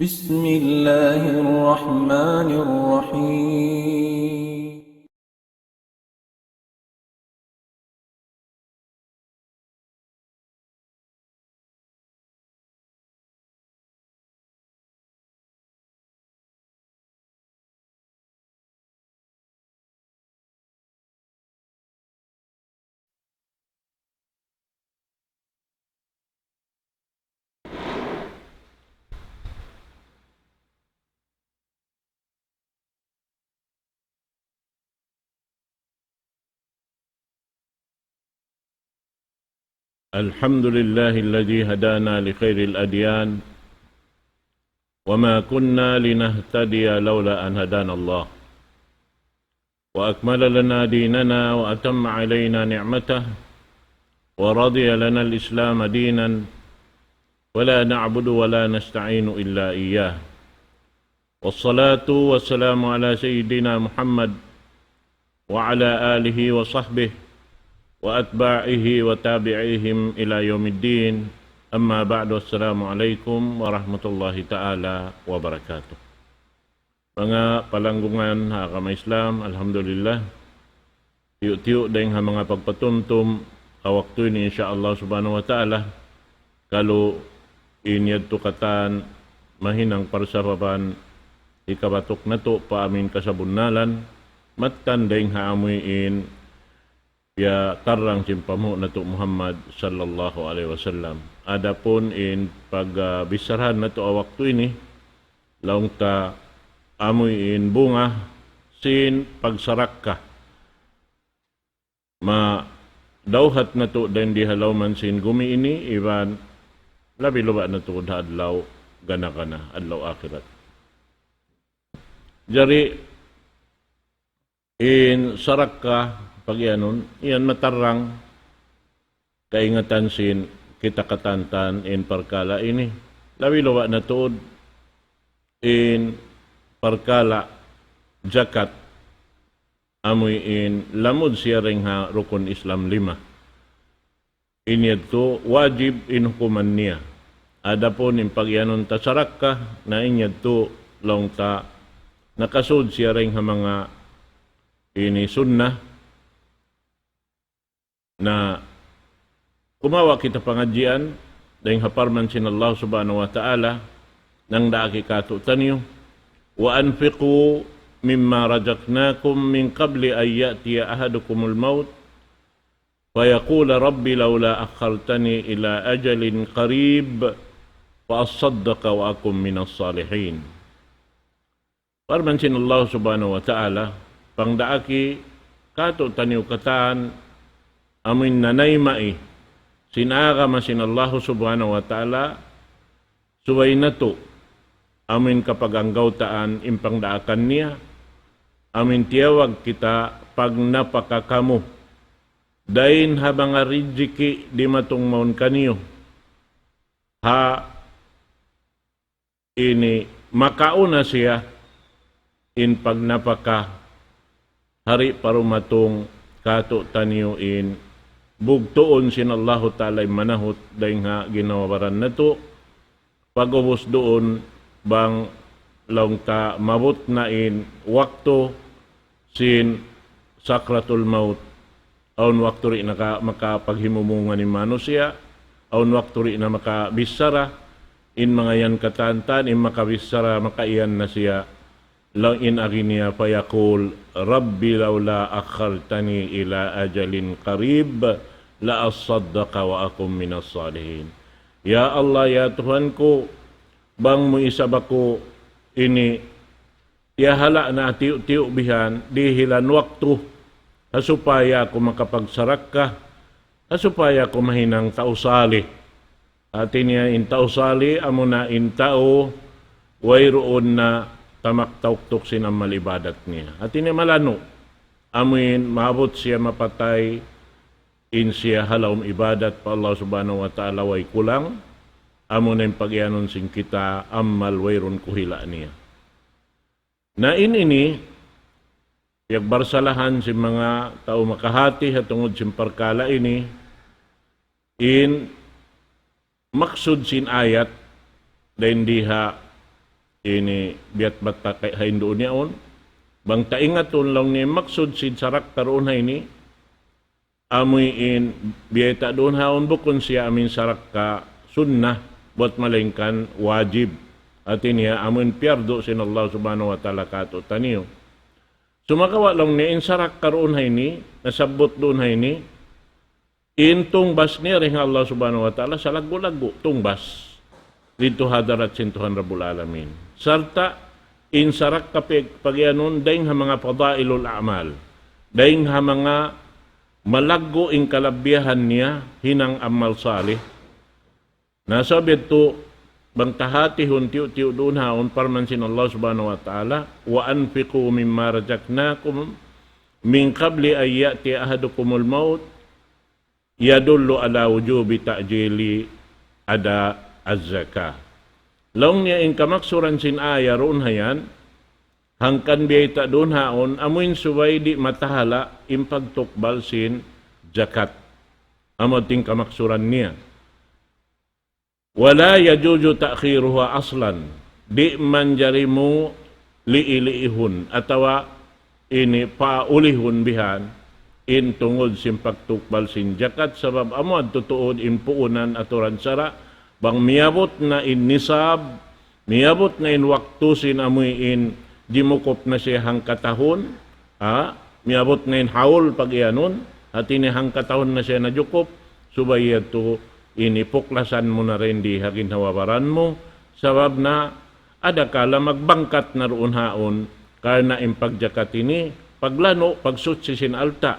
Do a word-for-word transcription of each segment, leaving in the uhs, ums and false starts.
بسم الله الرحمن الرحيم. الحمد لله الذي هدانا لخير الأديان وما كنا لنهتدي لولا أن هدانا الله وأكمل لنا ديننا وأتم علينا نعمته ورضي لنا الإسلام دينا ولا نعبد ولا نستعين إلا إياه. والصلاة والسلام على سيدنا محمد وعلى آله وصحبه وأتباعه وتابعيهم إلى يوم الدين. أما بعد، السلام عليكم ورحمة الله تعالى وبركاته. Manga palanggungan ha agama Islam, alhamdulillah. Tiyu'-tiyu' dayng ha manga pagpatumtum ha waktu ini, insya Allah subhanahu wa ta'ala, kalu in yadtu katan mahinang parsababan hikabatuk natu' pa amuin kasabunnalan, mattan dayng ha amuin piyatarrang sin panghu' natu' Muhammad sallallahu alayhi wasallam. Adapun in pag, ah, bissarahan natu' ha waktu ini, laung ta amuin bunga sin pagsarakka. Madawhat natu' dayn di ha lawm sin gumi ini, iban labi-labi na tuud ha adlaw gana-gana, adlaw akhirat. Jari, in sarakka, pag-iyanun, yan matarrang kaingatan sin kita katantan in parkala' ini. Labi-labi na tuud in parkala' jakat, amuin lamud siya dayn ha rukun Islam lima. In yadtu wajib in hukuman niya. Adapun in pag-iyanun ta sarakka, na in yadtu laung ta nakasud siya dayn ha manga ini sunnah. Na kumawa' kita pangadjian dayn ha parman sin Allah subhanahu wa ta'ala, nangdaak kātu'niyu, وأنفقوا مما رزقناكم من قبل أن يأتي أحدكم الموت فيقول رب لولا أخرتني إلى أجل قريب فأصدق وأكن من الصالحين. Parman sin Allah subhanahu wa ta'ala, pangdaaki kātu'niyu katan amuin nanayma'i sin agama sin Allah subhanahu wa ta'ala, subay natu' amuin kapaganggawtaan in pangdaakan niya, amuin tiyawag kita pagnapaka kamu dayn ha manga rijiki' dimatung mawn kaniyu, ha ini makauna siya in pagnapaka, hari pa dumatung kātu'niyu in bugtuun sin Allahu ta'ala in manahut dayn ha ginhawa-baran natu', pag'ubus duun bang laung ta maabut na in waktu sin sakratul maut. Awn waktu di' na ka-, makapaghimumungan in manusiya', awn waktu di' na makabichara, in manga yan katantan, in makabichara, makaiyan na siya. Laung in agi niya, فيقول رب لولا أخرتني إلى أجل قريب فأصدق وأكن من الصالحين. Ya Allah, ya Tuhan ku, bang mu isab aku ini tiyahala' na tiyu'-tiyu' bihan, dihilan waktu, ha supaya aku makapagsarakka, ha supaya aku mahinang tau salih. Hati niya in tau salih, amuna in tau wayruun na tamak tauktuk sin amal ibadat niya. Hati niya malanu', amuin maabut siya mapatay, in siya ha lawm ibadat pa Allah subhanahu wa ta'ala way kulang, amuna in pag-iyanun sin kita amal wayruun kuhila' niya. Na in ini, piyagbarsalahan sin manga tau makahati ha tungud sin parkala' ini, in maksud sin ayat, dayn di ha ini biya' bat ta kay hain duun yaun. Bang ta ingatun laung niya in maksud sin sarakka duun ha ini, amuin biya' ta duun haun bukun siya amuin sarakka sunnah, bat malaingkan wajib. Hati niya amuin piyardu sin Allah Subhanahu wa Ta'ala kātu'niyu. Sumagawa' laung niya in sarakka duun ha ini, nasabbut duun ha ini, in tungbas niya dayn ha Allah Subhanahu wa Ta'ala, salaggu'-laggu' tungbas didtu ha hadarat sin Tuhan Rabbul Alamin. Sarta' in sarakka pag-, pagiyanun dayn ha manga fadailul a'mal, dayn ha manga malaggu' in kalabbiyahan niya hinang amal salih. Na sabab yadtu, bang ta hatihun tiyu'-tiyu' duun haun parman sin Allah Subhanahu wa Ta'ala, وأنفقوا مما رزقناكم من قبل أن يأتي أحدكم الموت يدل على وجوب تعجيل أداء الزكاة. Laung niya in kamaksuran sin aya duun ha yan, hangkan biya' ta duun haun, amuin subay di' matahala' in pagtukbal sin jakat. Amu in kamaksuran niya. ولا يجوز تأخيرها أصلا. Di' manjari mu lii-liihun atawa ini paulihun bihan in tungud sin pagtukbal sin jakat, sabab amu yadtu tuud in puunan aturan sara', bang miyabut na in nisab, miyabut na in waktu sin amuin jimukup na siya hangkatahun, ha? Miyabut na in haul pagiyanun, hati niya hangkatahun na siya najukup, subay yadtu ini puklasan mu na dayn di ha ginhawa-baran mu, sabab na adakala magbangkat na duun haun, karna' in pagjakat ini, paglanu', pagsuchi sin alta',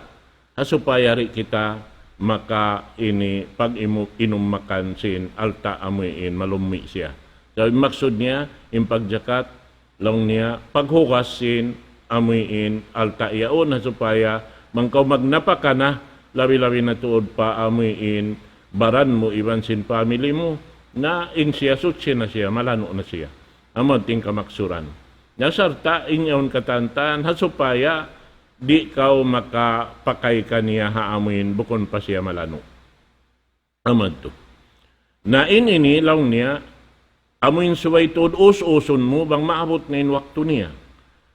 ha supaya di' kita maka ini pag-imu-, inum makan sin alta' amuin malummi' siya. Sabab maksud niya, in pagjakat, laung niya, paghugas sin amuin alta' yaun, ha supaya bang kaw magnapaka na, labi-labi na tuud pa amuin baran mu iban sin family mu, na in siya suchi na siya, malanu' na siya. Amu in kamaksuran. Na sarta' in yaun katantan, ha supaya di' kaw makapakay kaniya ha amuin bukun pa siya malanu'. Amu yadtu. Na in ini laung niya, amuin subay tuud us-usun mu bang maabut na in waktu niya.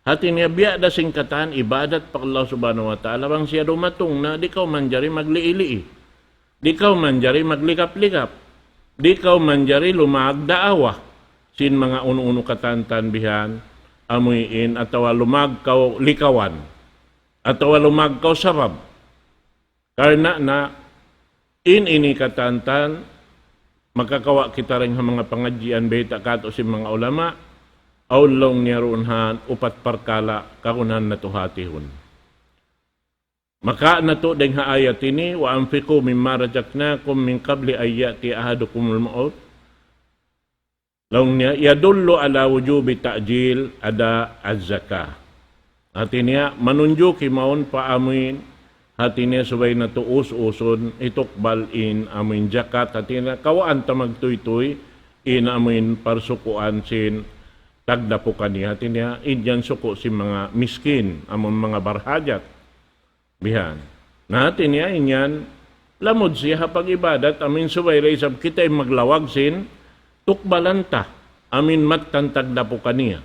Hati niya biya' da sin katan ibadat pa Allah Subhanahu wa Ta'ala, bang siya dumatung na, di' kaw manjari maglii-lii. Di' kaw manjari magligap-ligap. Di' kaw manjari lumag daawa sin manga unu-unu katantan bihan, amuin atawa lumag kaw likawan, atawa lumag kaw sabab. Karna' na in ini katantan, makakawa' kita dayn ha manga pangadjian bayta' kātu' sin manga ulama, awn laung niya duun ha upat parkala' kagunahan natu' hatihun. Maka natu' dayn ha ayat ini, وأنفقوا مما رزقناكم من قبل أن يأتي أحدكم الموت. Laung niya, يدل على وجوب تعجيل أداء الزكاة. Hati niya, manunjuki mawn pa amuin, hati niya subay natu' us-usun, hitukbal in amuin jakat, hati niya, kawaan ta magtuytuy, in amuin parsukuan sin tagdapu kaniya, hati niya, in yan suku' sin manga miskin, amun manga barhajat. Bihan. Na, hati niya in yan, lamud siya ha pag-ibadat, amuin subay da isab kita in maglawag sin, tukbalan ta, amuin mattan tagdapu kaniya.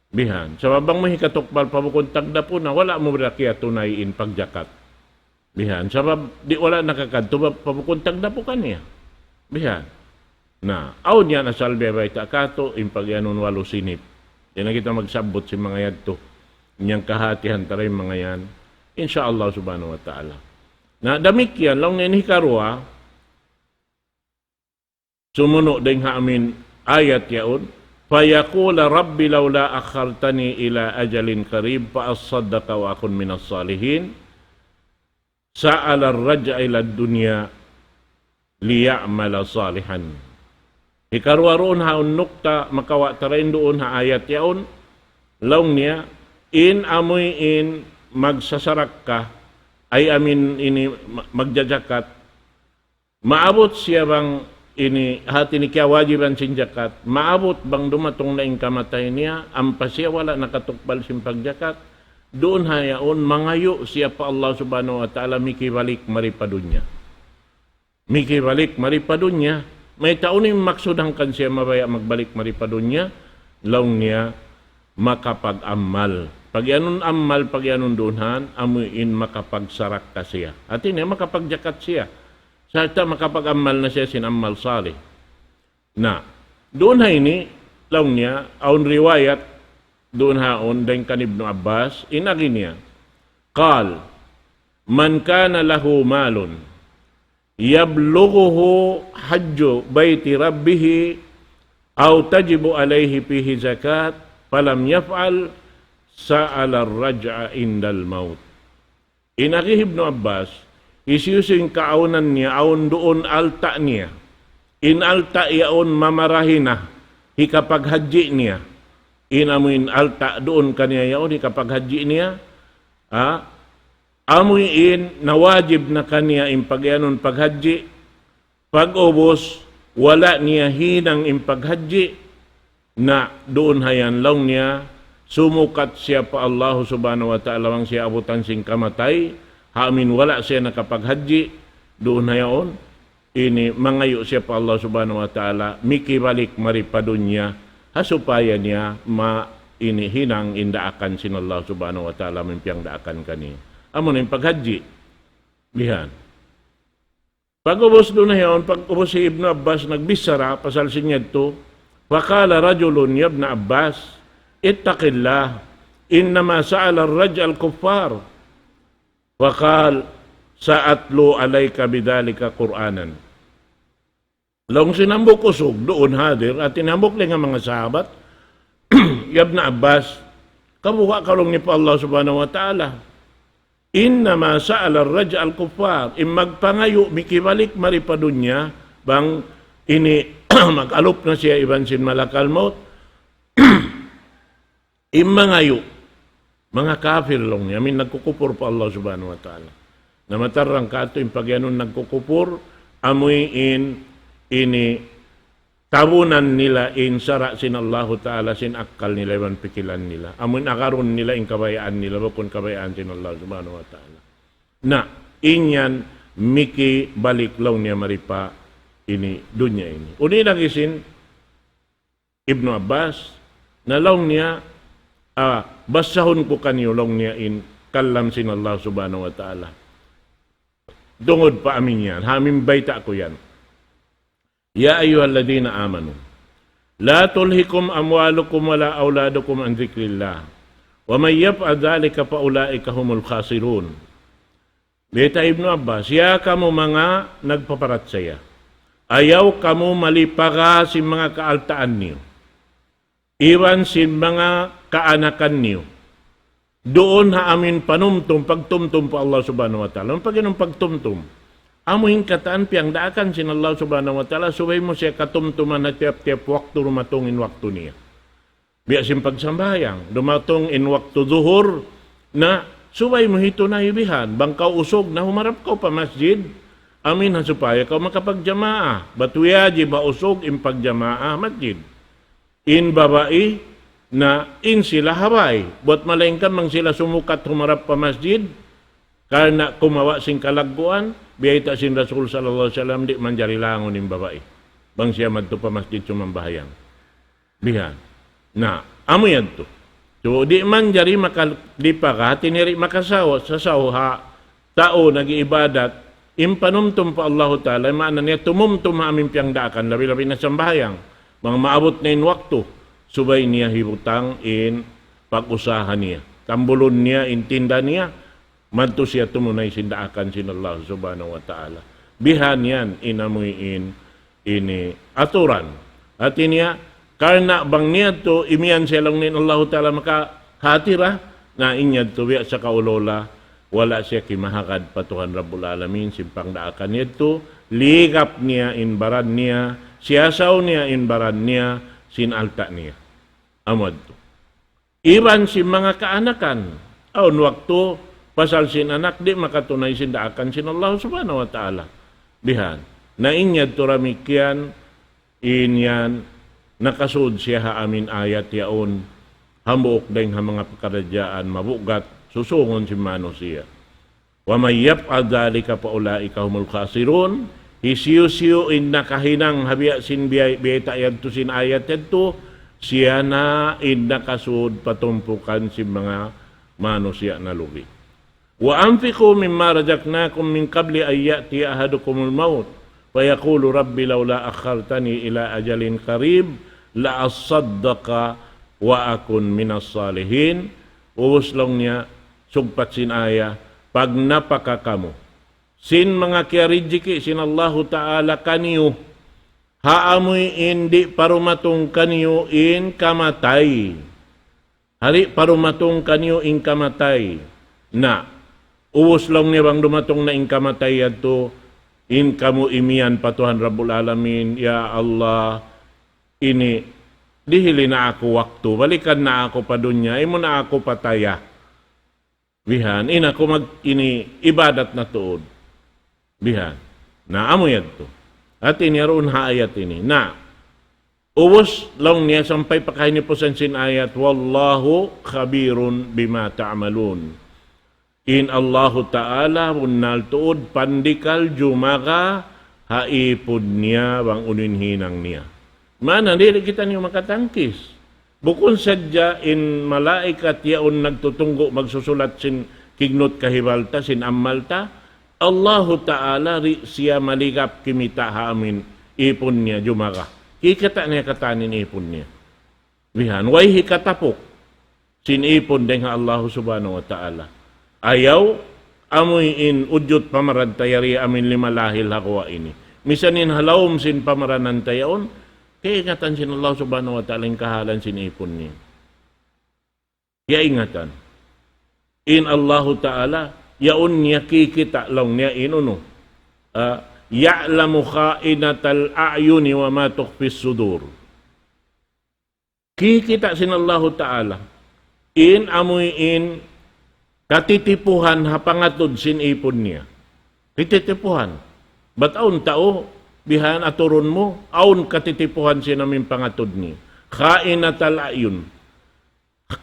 Bihan. Sabab bang mu hikatukbal pa bukun tagdapu na, wala' mu da kiyatunay in pagjakat. Bihan. Sabab di' wala' nakakadtu pa, pa bukun tagdapu kaniya. Bihan. Na, awn yan asal biya' bayta' kātu', in pagiyanun walu sinip. Di' na kita magsabbut sin manga yadtu. In yan kahatihan ta da in manga yan. Insya Allah Subhanahu wa Ta'ala. Na, damikkiyan, laung niya in hikaruwa, sumunu' dayn ha amuin ayat yaun, فيقول رب لولا أخرتني إلى أجل قريب فأصدق وأكن من الصالحين. سأل الرجعة إلى الدنيا ليعمل صالحا. Hikaruwa duun ha awn nukta, makawa' ta dayn duun ha ayat yaun, laung niya, in amuin magsasarakka, ay amuin ini ma-, magjajakat, maabut siya bang ini, hati niya kiyawajiban sin jakat, maabut bang dumatung na in kamatay niya, ampa siya wala' nakatukbal sin pagjakat, duun ha yaun mangayu' siya pa Allah Subhanahu wa Ta'ala mikibalik mari pa dunya. Mikibalik mari pa dunya. Mayta' unu in maksud hangkan siya mabaya' magbalik mari pa dunya? laung niya, makapag-amal. Pag-iyanun amal, pag-iyanun duun han, amu in makapagsarakka siya. Hati niya, makapagjakat siya. Sarta' makapag-amal na siya sin amal salih. Na, duun ha ini, laung niya, awn riwayat, duun haun, dayn kan Ibnu Abbas, in agi niya. قال: من كان له مال يبلغه حج بيت ربه أو تجب عليه فيه زكاة فلم يفعل سأل الرجع عند الموت. In agi hi Ibnu Abbas, hisiyu-siyu in kaawnan niya, awn duun alta' niya. In alta' yaun mamarahi na, hikapaghajji niya. In amu in alta' duun kaniya yaun, hikapaghajji niya. Ha? Amu in nawajib na kaniya in pag-iyanun paghajji, pag-ubus, wala' niya hinang in paghajji, na duun ha yan laung niya, sumukat siya pa Allah Subhanahu wa Ta'ala bang siya abutan sin kamatay, ha amin wala' siya nakapaghajji, duun ha yaun, ini mangayu' siya pa Allah Subhanahu wa Ta'ala, mikibalik mari pa dunya, ha supaya niya ma ini hinang in daakan sin Allah Subhanahu wa Ta'ala, amu in piyangdaakan kaniya. Amu na in paghajji. Bihan. Pag-ubus duun na yaun, pag-ubus hi Ibnu Abbas nagbichara, pasal sin yadtu, فقال رجل يا ابن عباس اتق الله إنما سأل الرجع الكفار. فقال سأتلو عليك بذلك قرآنا. Laung sin hambuuk usug duun hadir, hati niya hambuuk dayn ha manga sahabat, "Ya Ibn Abbas, kabuga' kaw laung niya pa Allah Subhanahu wa Ta'ala. إنما سأل الرجع الكفار." In magpangayu' mikibalik mari pa dunya, bang ini mag-alup na siya iban sin malakal maut. In mangayu', manga kafir laung niya, amu in nagkukupur pa Allah Subhanahu wa Ta'ala. Na matarrang katu' in pag-iyanun nagkukupur, amu in ini tabunan nila in sara' sin Allahu Ta'ala sin akkal nila iban pikilan nila. Amu in agarun nila in kabayaan nila, bukun kabayaan sin Allah Subhanahu wa Ta'ala. Na, in yan, mikibalik laung niya mari pa ini, dunya ini. Unu in agi sin Ibnu Abbas, na laung niya, ah, basahun ku kaniyu laung niya in kalam sin Allah Subhanahu wa Ta'ala. Tungud pa amin yan, ha amin bayta' ku yan. يا أيها الذين آمنوا لا تلهكم أموالكم ولا أولادكم عن ذكر الله ومن يفعل ذلك فأولئك هم الخاسرون. Bayta' Ibnu Abbas, "Ya kamu manga nagpaparachaya, ayaw kamu malipaga sin manga kaaltaan niyu, iban sin manga kaanakan niyu, duun ha amin panumtum, pagtumtum pa Allah Subhanahu wa Ta'ala." Amu in pag'iyanun pagtumtum, amu in katan piyangdaakan sin Allah Subhanahu wa Ta'ala, subay mu siya katumtuman ha tiyap-tiyap waktu dumatung in waktu niya. Biya' sin pagsambahayang, dumatung in waktu duhur, na subay mu hitunay bihan, bang kaw usug na humarap kaw pa masjid, amu in ha supaya kaw makapagjamaa, bat wajib ha usug in pagjamaa masjid. In babai, na in sila ha bay, bat malaingkan bang sila sumukat humarap pa masjid, karna' kumawa' sin kalagguan, biyayta' sin Rasul sallallahu alayhi wasallam, di' manjari langun in babai bang siya madtu pa masjid sumambahayang. Bihan. Na, amu yadtu. So, di' manjari makalipaga, hati niya di' makasaw, sasaw ha tau nag-iibadat, in panumtum pa Allahu Ta'ala, maana niya tumumtum ha amu in piyangdaakan, labi-labi na sambahayang. Bang maabut na in waktu, subay niya hibutang in pag-usaha niya. Tambulun niya in tinda niya, madtu siya tumunay sin daakan sin Allah Subhanahu wa Ta'ala. Bihan yan in amu in ini aturan. Hati niya, karna' bang niya tu imiyan siya laung niya in Allahu Ta'ala makahati ra, na in yadtu biya' sa kaulula, wala' siya kimahagad pa Tuhan Rabbul Alamin, sin pangdaakan yadtu, ligap niya in baran niya, siyasaw niya in baran niya, sin alta' niya. Amu yadtu. Iban sin manga kaanakan. Awn waktu, pasal sin anak, di' makatunay sin daakan sin Allah Subhanahu wa Ta'ala. Bihan. Na in yadtu damikkiyan, in yan, nakasud siya ha amin ayat yaun, hambuuk dayng ha manga pakaradjaan, mabugat, susungun sin manusiya'. ومن يفعل ذلك فأولئك هم الخاسرون. Hisiyu-siyu in nakahinang ha biya' sin biyay-, biyayta' yadtu sin ayat yadtu, Siya na in nakasud pa tumpukan sin manga manusiya' nalugi. وأنفقوا مما رزقناكم من قبل أن يأتي أحدكم الموت فيقول رب لولا أخرتني إلى أجل قريب فأصدق وأكن من الصالحين. Ubus laung niya, sugpat sin aya, pagnapaka kamu sin manga kiyarijiki' sin Allahu Ta'ala kaniyu, ha amuin di' pa dumatung kaniyu in kamatay. Di' pa dumatung kaniyu in kamatay. Na, ubus laung niya bang dumatung na in kamatay yadtu, in kamu imiyan pa Tuhan Rabbul Alamin, "Ya Allah, ini, dihili na aku waktu, balikan na aku pa dunya, ayaw mu na aku pataya." Bihan, in aku mag-, ini, ibadat na tuud. Bihan. Na, amu yadtu. Hati niya duun ha ayat ini. Na, ubus laung niya sampay pa kahinipusan sin ayat, وَاللَّهُ خَبِيرٌ بِمَا تَعْمَلُونَ. In Allahu Ta'ala bunnal tuud pandikal jumaga ha ipun niya bang unu in hinang niya. Maana, di' kitaniyu makatangkis. Bukun sadja in malaikat yaun nagtutunggu' magsusulat sin kignut kahibal ta, sin ammal ta, Allahu Ta'ala di' siya maligap kimita' ha amuin ipun niya jumaga. Kikita' niya katan in ipun niya. Bihan, way hikatapuk sin ipun dayn ha Allahu Subhanahu wa Ta'ala. Ayaw, amuin ujud pamaranta yari amuin lima lahil ha guwa' ini. Misan in ha lawm sin pamaranan ta yaun, kaingatan sin Allah Subhanahu wa Ta'ala in kahalan sin ipun niya. Kaingatan. In Allahu Ta'ala, yaun niya kikita' laung niya in unu. Ah, يَعْلَمُ خَائِنَةَ الْأَعْيُنِ وَمَا تُخْفِي الصُّدُورُ. Kikita' sin Allahu Ta'ala in amuin katitipuhan ha pangatud sin ipun niya. Katitipuhan. Bat awn tau, bihan aturun mu, awn katitipuhan sin amuin pangatud niya. خَائِنَةَ الْأَعْيُنِ.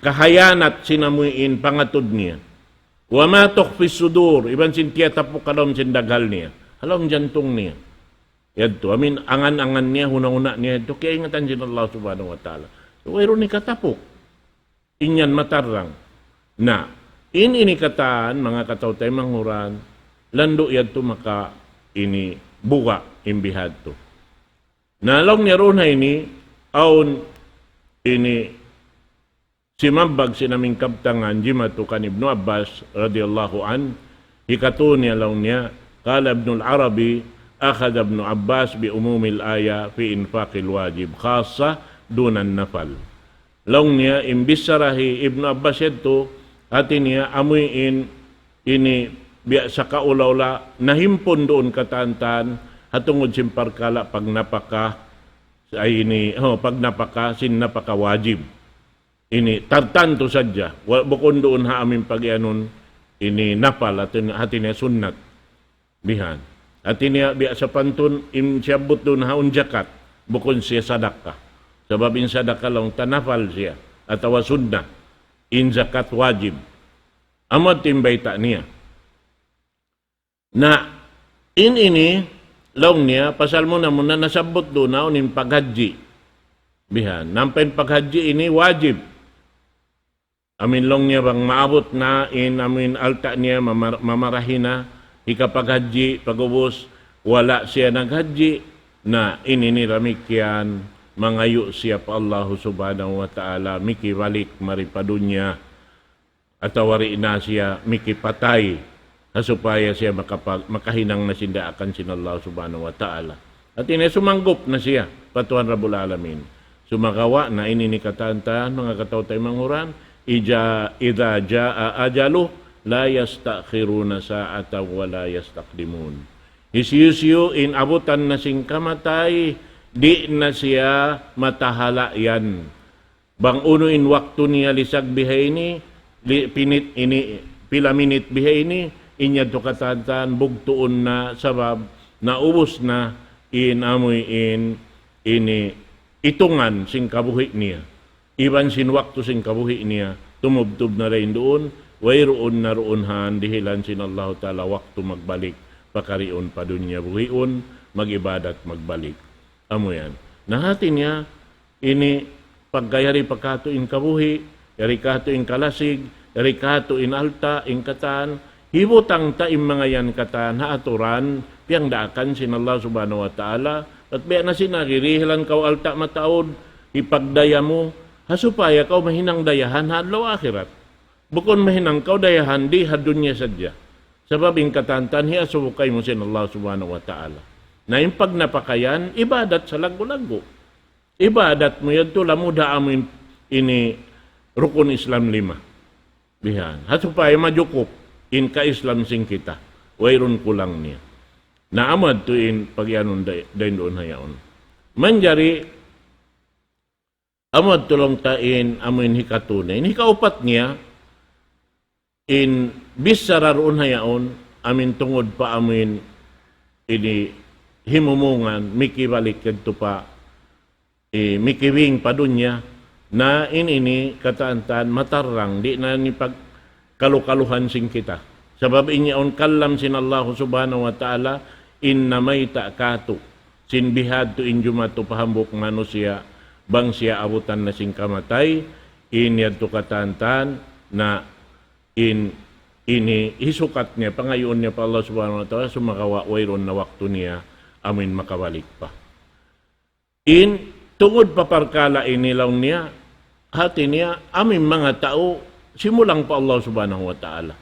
Kahayanat sin amuin pangatud niya. وَمَا تُخْفِي الصُّدُورُ, iban sin tiyatapuk ha lawm sin daghal niya. Ha lawm jantung niya. Yadtu, amuin angan-angan niya, huna-huna niya, yadtu, kaingatan sin Allah Subhanahu wa Ta'ala. So, wayruun hikatapuk. In yan matarrang. Na, in ini katan, manga kataw-taymanghuran, landu' yadtu maka ini buga' in bihadtu. Na, laung niya duun ha ini, awn ini simambag sin amuin kabtangan jimatu kan Ibnu Abbas radiyallahu anhu, hikatu niya laung niya, قال ابن العربي أخذ ابن عباس بعموم الآية في إنفاق الواجب خاصة دون النفل. Laung niya, in bichara hi Ibnu Abbas yadtu, hati niya, amuin ini biya' sakaula-ula, nahimpun duun katan-katan, ha tungud sin parkala' pagnapaka, ay ini, oh, pagnapaka, sin napaka wajib. Ini tartantu sadja. Wa-, bukun duun ha amuin pagiyanun, ini nafal, hati, hati niya sunnat. Bihan. Hati niya biya' sapantun, in siyabbut duun ha awn jakat. Bukun siya sadaka. Sabab in sadaka laung ta nafal siya. Atawa sunnat. In jakat wajib. Amu yadtu in bayta' niya. Na, in ini, laung niya, pasal muna-muna nasabbut duun na awn in paghajji. Bihan, nampa in paghajji ini wajib. Amuin laung niya bang maabut na in amuin alta' niya mamar-, mamarahi na, hikapaghajji, pag'ubus, wala' siya naghajji. Na, in ini damikkiyan, mangayu' siya pa Allahu Subhanahu wa Ta'ala, mikibalik mari pa dunya. Atawa di' na siya mikipatay, ha supaya siya makapa-, makahinang na sin daakan sin Allah Subhanahu wa Ta'ala. Hati niya sumanggup na siya pa Tuhan Rabbul Alamin. Sumagawa' na ini in katan-katan, manga kataw-taymanghuran, إذا، إذا جاء أجله لا يستأخرون ساعة ولا يستقدمون. Hisiyu-siyu in abutan na sin kamatay, di' na siya matahala' yan. Bang unu in waktu niya lisag bihaini, li-, pinit ini, pila minit bihaini, in yadtu katan-katan, bugtuun na sabab naubus na in amuin ini itungan sin kabuhi' niya. Iban sin waktu sin kabuhi' niya, tumubtub na dayn duun, wayruun na duun han dihilan sin Allahu Ta'ala waktu magbalik, pakariun pa dunya buhiun, mag-ibadat magbalik. Amu yan. Na hati niya, ini pagka yari pa katu' in kabuhi', yari katu' in kalasig, yari katu' in alta', in katan, hibutang ta in manga yan katan ha aturan piyangdaakan sin Allah Subhanahu wa Ta'ala. Bat biya' na sin agi, dihilan kaw alta' mataud, hipagdaya mu, ha supaya kaw mahinang dayahan ha adlaw akhirat. Bukun mahinang kaw dayahan di ha dunya sadja. Sabab in katan-katan hiasubu kaymu sin Allah Subhanahu wa Ta'ala. Na in pagnapaka yan, ibadat salaggu'-laggu'. Ibadat mu yadtu lamud ha amu in ini rukun Islam lima. Bihan. Ha supaya majukup in ka-Islam sin kita. Wayruun kulang niya. Na amu yadtu in pagiyanun day-, dayn duun ha yaun. Manjari, amu yadtu laung ta in amu in hikatu niya. In hikaupat niya, in bichara duun ha yaun, amu in tungud pa amu in ini himumungan, mikibalik yadtu pa, eh, mikiwing pa dunya, na in ini katan-katan matarrang, di' na ini pagkalu-kaluhan sin kita. Sabab in yaun kalam sin Allah Subhanahu wa Ta'ala, in namayta' katu', sin bihadtu in jumatu pa hambuuk manusiya', bang siya abutan na sin kamatay, in yadtu katan-katan, na in ini hisukat niya, pangayuun niya pa Allah Subhanahu wa Ta'ala, sumagawa' wayruun na waktu niya, amu in makabalik pa. In tungud pa parkala' ini laung niya, hati niya, amu in manga tau simulang pa Allah Subhanahu wa Ta'ala.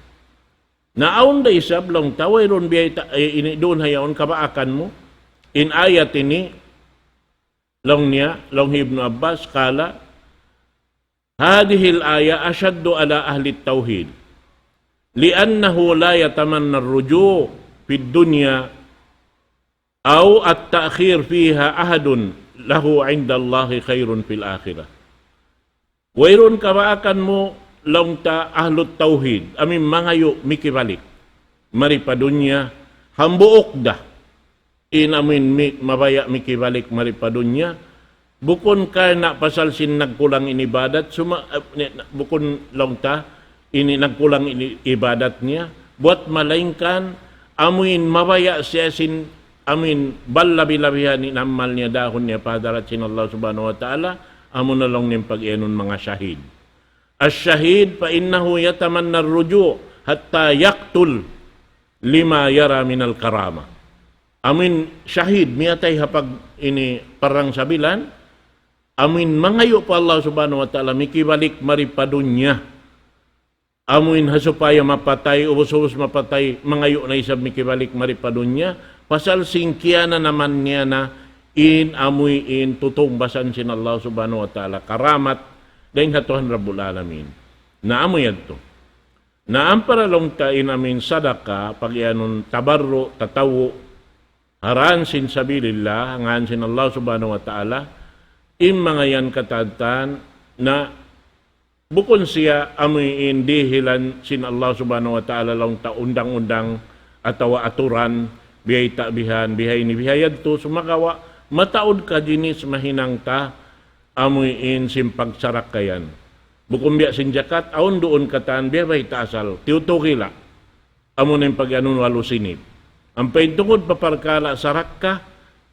Na awn da isab laung ta, wayruun biya' ta-, eh, ini duun ha yaun kabaakan mu. In ayat ini, laung niya, laung hi Ibnu Abbas, kala, هذه الآية أشد على أهل التوحيد، لأنه لا يتمنى الرجوع في الدنيا أو التأخير فيها أحد له عند الله خير في الآخرة. Wayruun kabaakan mu laung ta ahlut tawhid, amu in mangayu' mikibalik mari pa dunya, hambuuk da. In amu in mi-, mabaya' mikibalik mari pa dunya, bukun karna' pasal sin nagkulang in ibadat, suma-, eh, ni-, bukun laung ta, ini nagkulang in ibadat niya, buwat malaingkan, amu in mabaya' siya sin, amu in balabi-labihan in amal niya, dahun niya pa hadarat sin Allah Subhanahu wa Ta'ala, amu na laung niya in pag-iyanun manga shahid. الشهيد فإنه يتمنى الرجوع حتى يقتل لما يرى من الكرامة. Amu in shahid, miyatay ha pag-, ini parang sabilan, amu in mangayu' pa Allah Subhanahu wa Ta'ala, mikibalik mari pa dunya. Amu in ha supaya mapatay, ubus-ubus mapatay, mangayu' na isab mikibalik mari pa dunya. Pasal sin kiyananaman niya na in amu in tutungbasan sin Allah Subhanahu wa Ta'ala, karamat, dayn ha Tuhan Rabbul Alamin. Na amu yadtu. Na ampa ra laung ta in amu in sadaka, pag-iyanun tabarru', tatawwu', ha dān sin sabilillah, ha ngān sin Allah Subhanahu wa Ta'ala, in manga yan katan-katan, na bukun siya amu in dihilan sin Allah Subhanahu wa Ta'ala laung ta undang-undang atawa aturan, biya' ta bihan, biha ini, biha yadtu, sumagawa', mataud ka jinis mahinang ta, amu in sin pagsarakka yan. Bukun biya' sin jakat, awn duun katan, biya' bayta' asal, tiyutugila. Amu na in pag-iyanun walu sinip. Ampa in tungud pa parkala' sarakka,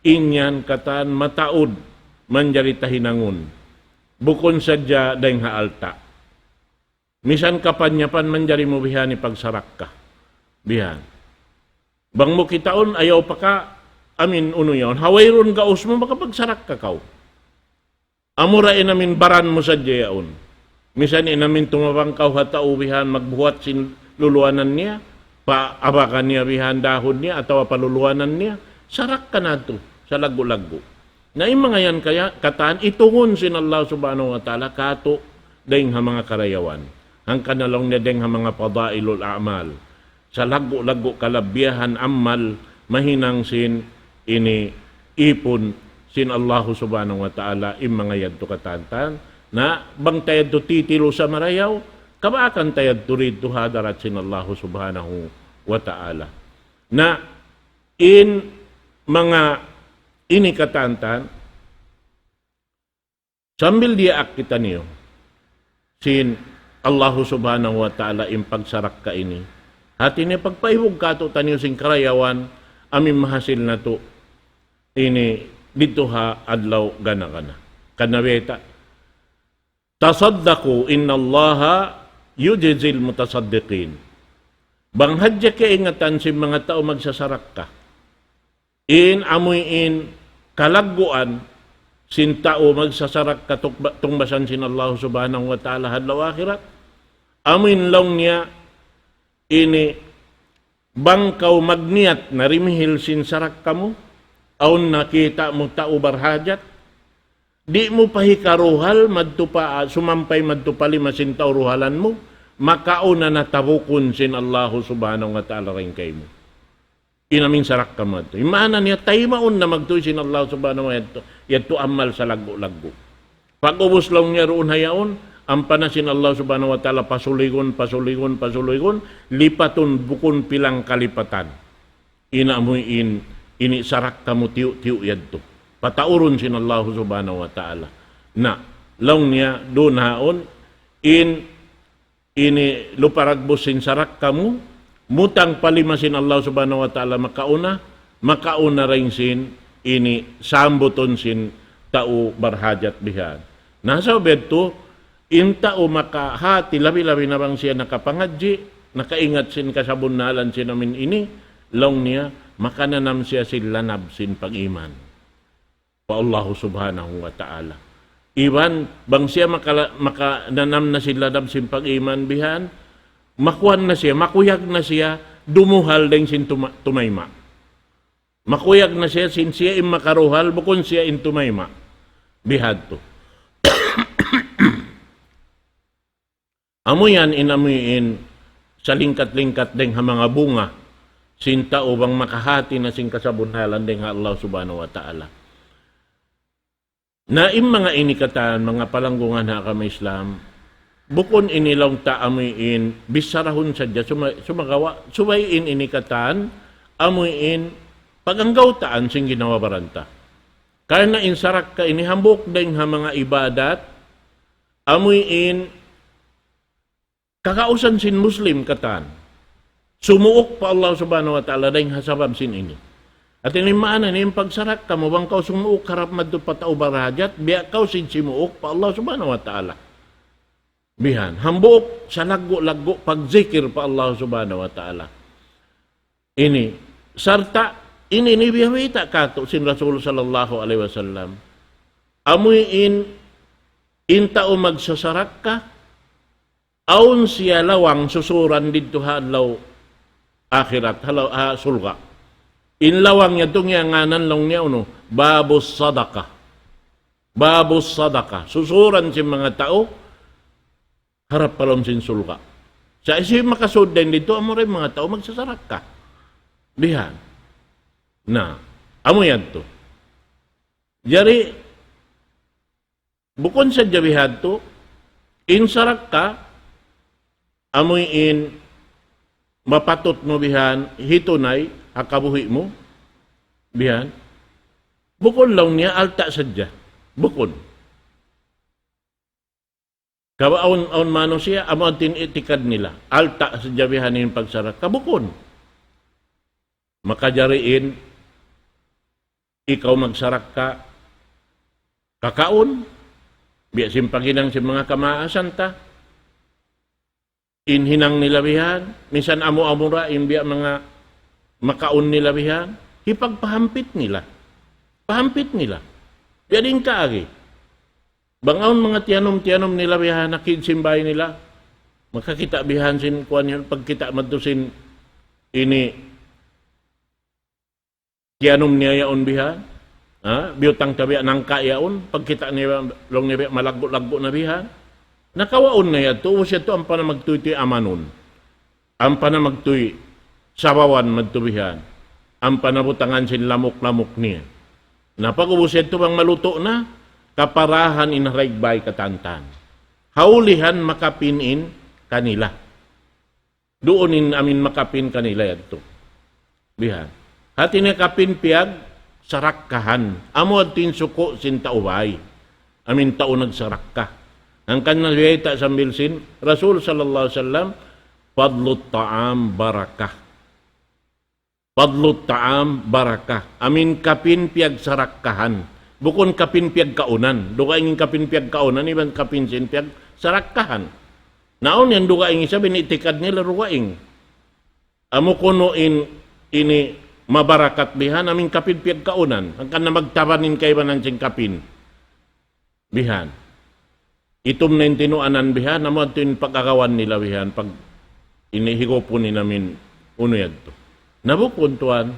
in yan katan mataud, manjari ta hinangun. Bukun sadja dayng ha alta'. Misan kapan-yapan manjari mu bihan ipagsarakka. Bihan. Bang mu kitaun, ayaw pa ka, amu in unu yaun. Ha wayruun gaus mu, makapagsarakka kaw. Amura in amu in baran mu sadja yaun. Misan in amu in tumabang kaw ha tau bihan magbuhat sin luluwanan niya, paabakan niya bihan dahun niya, atawa paluluwanan niya, sarakka na tu, salaggu'-laggu'. Na in manga yan kaya, katan itungun sin Allah Subhanahu wa Ta'ala, katu', dayng ha manga karayawan. Hangkan na laung niya dayng ha manga fadailul a'mal. Salaggu'-laggu' kalabihan amal mahinang sin ini ipun sin Allahu Subhanahu wa Ta'ala in manga yadtu katan-katan. Na bang ta yadtu titilu sa marayaw, kabaakan ta yadtu didtu ha hadarat sin Allahu Subhanahu wa Ta'ala. Na in manga ini katan-katan, sambil diyaak kitaniyu sin Allahu Subhanahu wa Ta'ala in pagsarakka ini. Hati niya pagpaibug katu'taniyu sin karayawan, amu in mahasil natu' ini didtu ha adlaw gana-gana. Karna' bayta', تصدقوا إن الله يجزي المتصدقين. Bang hadja kaingatan sin manga tau magsasarakka. In amuin kalagguan sin tau magsasarakka tukba-, tungbasan sin Allah Subhanahu wa Ta'ala ha adlaw akhirat. Amuin laung niya ini bang kaw magniyat na rimihil sin sarakka mu, awn na kita' mu tau barhajat, di' mu pa hikaruhal madtu pa, sumampay madtu pa lima sin tau ruhalan mu, makauna na tabukun sin Allahu Subhanahu wa Ta'ala dayn kaymu. In amuin sarakka mu yadtu. In maana niya, taymaun na magtuy sin Allah Subhanahu wa Ta'ala yadtu, yadtu amal salaggu'-laggu'. Pag'ubus laung niya duun ha yaun, ampa na sin Allah Subhanahu wa Ta'ala pasuligun, pasuligun, pasuligun, lipatun bukun pilang kalipatan. In amuin, ini sarakka mu tiyu'-tiyu' yadtu. Pataurun sin Allah Subhanahu wa Ta'ala. Na, laung niya, duun ha yaun, in ini luparagbus sin sarakka mu, mutang pa lima sin Allah Subhanahu wa Ta'ala makauna, makauna dayn sin ini sambutun sin tau barhajat bihan. Na, sabab yadtu, in tau makahati labi-labi na bang siya nakapangadji', nakaingat sin kasabunnalan sin amuin ini, laung niya, makananam siya sin lanab sin pag-iman pa Allahu Subhanahu wa Ta'ala. Iban, bang siya makala-, makananam na sin lanab sin pag-iman bihan, makuan na siya, makuyag na siya, dumuhal dayn sin tuma-, tumayma'. Makuyag na siya, sin siya in makaruhal, bukun siya in tumayma'. Bihadtu. Amu yan in amuin salingkat-lingkat dayng ha manga bunga sin tau bang makahati na sin kasabunnalan dayng ha Allah Subhanahu wa Ta'ala. Na in manga ini katan, manga palanggungan ha agama Islam, bukun ini laung ta amuin, bisarahun sadja suma-, sumagawa', subay in ini katan, amuin, paganggawtaan sin ginhawa-baran ta. Karna' in sarakka ini hambuuk dayng ha manga ibadat, amuin, kagausan sin Muslim katan. Sumuuk pa Allah Subhanahu wa Ta'ala dayng ha sabab sin ini. At ini maana niya in pagsarakka mu, bang kaw sumuuk harap madtu pa tau barhajat, biya' kaw sin simuuk pa Allah Subhanahu wa Ta'ala. Bihan, hambuuk salaggu'-laggu' pagzikir pa Allah Subhanahu wa Ta'ala. Ini, sarta' ini, ini biyayta' katu' sin Rasul sallallahu alayhi wasallam. Amuin, in tau magsasarakka, awn siya lawang susuran didtu ha adlaw akhirat, ha law-, ha surga'. In lawang yadtu ngiyanan laung niya unu, باب الصدقة. باب الصدقة. Susuran sin manga tau harap pa lawm sin surga'. Sa' hisiyu in makasud dayn didtu, amura in manga tau magsasarakka. Bihan. Na, amu yadtu. Jari, bukun sadja bihadtu, in sarakka, amuin mapatut mu bihan, hitunay, ha kabuhi' mu, bihan. Bukun laung niya alta' sadja. Bukun. Kawa awn, awn manusiya', amu in i'tikad nila. Alta' sadja bihan in pagsarakka. Bukun. Makajari in, ikaw magsarakka, kakaun, biya' sin paghinang sin manga kamaasan ta. In hinang nila bihan, minsan amu-amu ra, in biya' manga makaun nila bihan, hipagpahampit nila. Pahampit nila. Biya' diin kaagi. Bang awn manga tiyanum-tiyanum nila bihan, nakid sin bay nila. Makakita' bihan sin kuwan yan, pagkita' madtu sin ini, tiyanum niya yaun bihan. Ha? Biyutang ta biya' nangka' yaun. Pagkita' niya, laung niya biya' malaggu'-laggu' na bihan. Nakawaun na yadtu, ubus yadtu ampa na magtuytuy amanun. Ampa na magtuy sabawan madtu bihan. Ampa na butangan sin lamuk-lamuk niya. Na pag-ubus yadtu bang malutu' na, kaparahan in ha daig bay katantan. Ha ulihan makapin in kanila. Duun in amin makapin kanila yadtu. Bihan. Hati niya kapin piyagsarakkahan. Amu yadtu in suku' sin tau bay. Amin tau nagsarakka. Hangkan na biyayta' sambil sin Rasul sallallahu alayhi wasallam, فضل الطعام بركة. فضل الطعام بركة. Amin kapin piyagsarakkahan. Bukun kapin piyagkaunan. Dugaing in kapin piyagkaunan, iban kapin sin piyagsarakkahan. Na awn yan dugaing isab in itikad nila dugaing. Amu kunu' in, ini mabarakat bihan, amu in kapin piyagkaunan. Hangkan na magtaban in kaibanan sin kapin. Bihan. Itum na in tinuanan bihan, amu adtu in pag-agawan nila bihan, pag ini higupun in amin unu yadtu. Na bukun tuwan,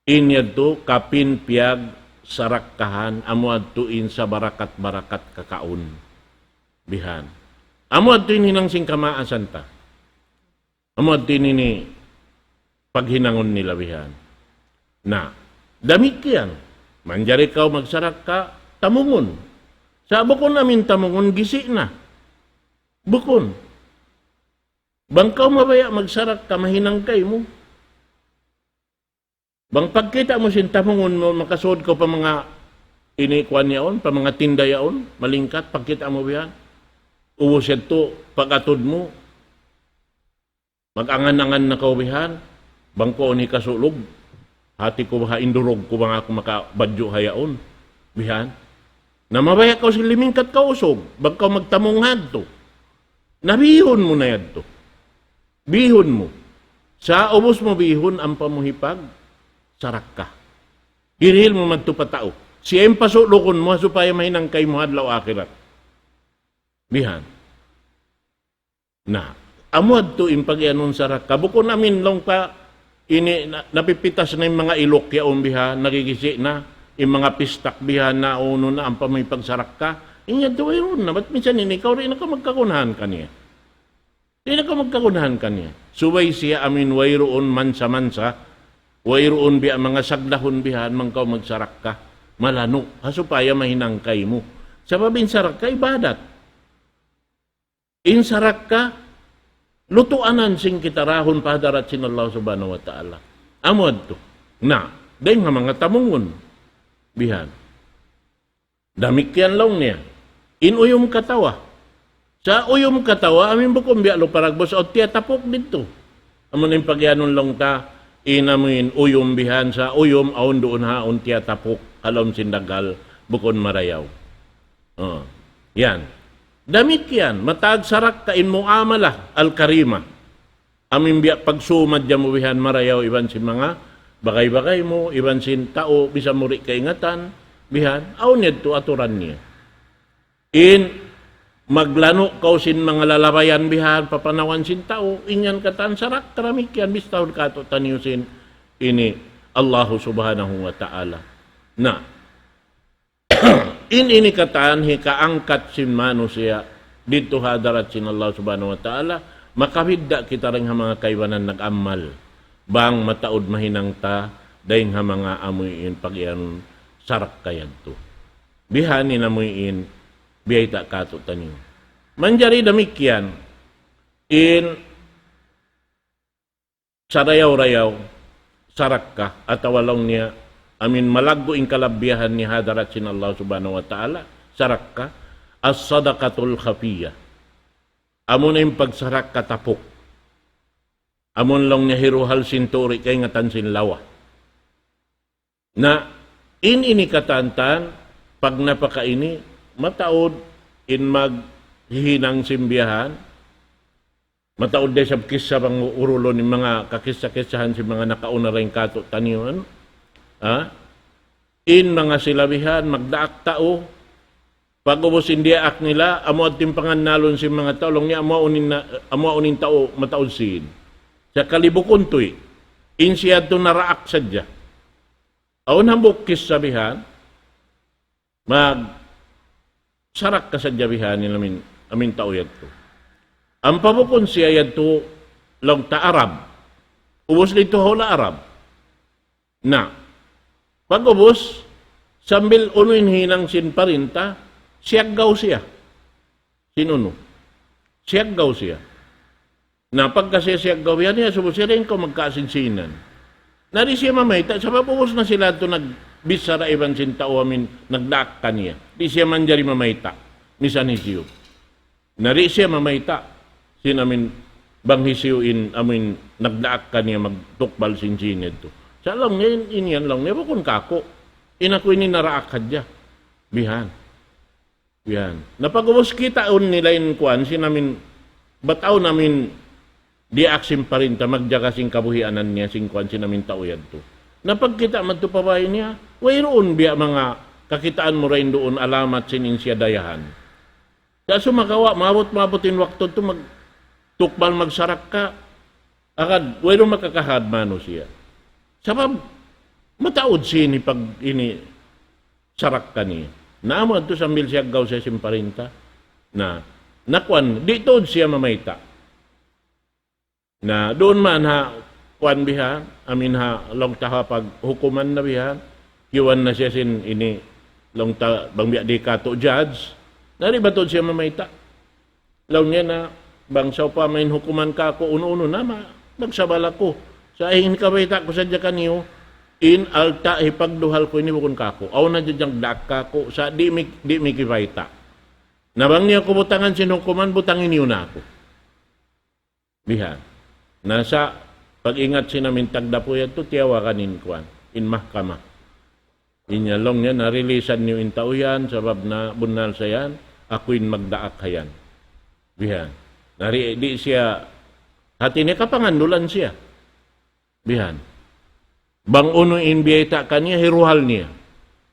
in yadtu kapin piyagsarakkahan, amu adtu in sabarakat-barakat kakaun. Bihan. Amu adtu in hinang sin kamaasan ta. Amu adtu in ini paghinangun nila bihan. Na, damikkiyan, manjari kaw magsarakka, tamungun. Sa' bukun amin tamungun, gisi' na. Bukun. Bang kaw mabaya' magsarakka, mahinang kaymu. Bang pagkita' mu sin tamungun mu, makasud kaw pa manga ini kuwan yaun, pa manga tinda yaun, malingkat, pagkita' mu bihan. Ubus yadtu, pag-atud mu, mag-angan-angan na kaw bihan, bang ku awn hikasulug, hati ku baha' in durug ku bang aku makabadju' ha yaun, bihan. Na mabaya' kaw sin limingkat kaw usug, bang kaw magtamung hadtu. Na bihun mu na yadtu. Bihun mu. Sa' ubus mu bihun, ampa mu hipagsarakka. Hirihil mu madtu pa tau. Siya in pasulugun mu, supaya mahinang kaymu ha adlaw akhirat. Bihan. Na, amu adtu in pagiyanun sarakka. Bukun amin laung ta, ini, na, napipitas na in manga iluk yaun bihan, nagigisi' na, in manga pistak bihan na unu na, ampa mu hipagsarakka. In yadtu wayruun na, bat minsan ini, ikaw di' na kaw magkagunahan kaniya. Di' na kaw magkagunahan kaniya. Subay siya amin wayruun mansa-mansa, wayruun biya' manga sagdahun bihan, bang kaw magsarakka. Malanu', ha supaya mahinang kaymu. Sabab in sarakka ibadat. In sarakka, lutuanan sin kitarahun pa hadarat sin Allah Subhanahu wa Ta'ala. Amu adtu. Na, dayn ha manga tamungun. Bihan. Damikkiyan laung niya. In uyum katawa. Sa' uyum katawa, amin bukun biya' lupa dagbus, awn tiyatapuk didtu. Amu na in pagiyanun laung ta, in amu in uyum bihan, sa' uyum awn duun ha, awn tiyatapuk, ha lawm sin daghal, bukun marayaw. Oh, yan. Damikkiyan, mataud sarakka in muamalah al-karima. Amin biya' pagsumadja mu bihan marayaw iban sin manga bagay-bagay mu, iban sin tau, bisan mu di' kaingatan, bihan, awn yadtu aturan niya. In maglanu' kaw sin manga lalabayan bihan, papanawan sin tau, in yan katan sarakka damikkiyan, bistahun katu' taniyu sin ini Allahu Subhanahu wa Ta'ala. Na, in ini katan hikaangkat sin manusiya' didtu ha hadarat sin Allah Subhanahu wa Ta'ala, makabidda' kita dayn ha manga kaibanan nag-amal. Bang mataud mahinang ta dayn ha manga amuin pagiyanun sarakka yadtu. Bihan in amuin biyayta' katu' taniyu. Manjari damikkiyan in sarayaw-rayaw, sarakka, atawa laung niya, amin malaggu' in kalabbiyahan niya ha hadarat sin Allah Subhanahu wa Ta'ala, sarakka, as-sadaqatul khafiyah. Amu na in pagsarakka tapuk. Amu na laung niya hiruhal sin tuud, kaingatan sin lawa. Na, in ini katan, pag napaka ini, mataud in maghihinang sin biyahan, mataud da isab kissa bang urulun in manga kakissa-kissahan sin manga nakauna dayn katu' taniyu, ha? In manga sila bihan, magdaak tau, pag-ubus in diyaak nila, amu adtu in pangannalun sin manga tau, laung niya, amu awn in na, amu awn in tau mataud sīn. Sakali bukun tuy, in siya yadtu naraak sadja. Awn hambuuk kissa bihan, magsarakka sadja bihan in amin, amin tau yadtu. Ampa bukun siya yadtu laung ta Arab. Ubus didtu ha hula' Arab. Na, pag-ubus, sambil unu in hinang sin parinta, siyaggaw siya. Sin unu? Siyaggaw siya. Na, pagka siya siyaggaw yan, iyasubu siya dayn kaw magkasinsinan. Na di' siya mamayta', sabab ubus na sila yadtu nagbichara iban sin tau amin nagdaak kaniya. Di' siya manjari mamayta'. Misan hisiyu. Na di' siya mamayta' sin amin bang hisiyu in amin nagdaak kaniya magtukbal sin sīn yadtu. Sa' laung niya in, in yan laung niya, bukun kāku'. In aku ini naraak hadja. Bihan. Yan. Na pag'ubus kitaun nila in kuwan, sin amin, bataun amin diyaak sin parinta, magjaga sin kabuhianan niya, sin kuwan, sin amin tau yadtu. Na pagkita' madtu pa bāy niya, wayruun biya' manga kakitaan mu dayn duun alamat sin in siya dayahan. Sa' sumagawa', maabut-maabut in waktu tu mag-, tukbal magsarakka, agad, wayruun makakahad manusiya'. Sabab, mataud siya ini pag ini sarakka niya. Na amu yadtu sambil siyaggaw siya sin parinta. Na, na kuwan, di' tuud siya mamayta'. Na, duun man ha, kuwan biha, amin ha, laung ta ha paghukuman na biha, kiyuwan na siya sin ini, laung ta, bang biya' di katu' judge, na di' ba tuud siya mamayta'. Laung niya na, bang sawpama in hukuman kāku' unu-unu na ma-, magsabal aku. Sa' in kabayta' ku sadja kaniyu, in alta' hipagduhal ku ini bukun kāku'. Awn na jajang daak kāku', sa' di' mi, di' mi kibayta'. Na bang niyu aku butangan sin hukuman, butangi niyu na aku. Bihan. Na sa' pag-ingat sin amin tagdapu yadtu, tiyawagan in kuwan, in mahkamah. Inya laung niya, na-releasean niyu in tau yan, sabab na bunnal sa yan, aku in magdaak ha yan. Bihan. Na di', di' siya, hati niya kapangandulan siya. Bihan. Bang unu in biyayta' kaniya, hiruhal niya.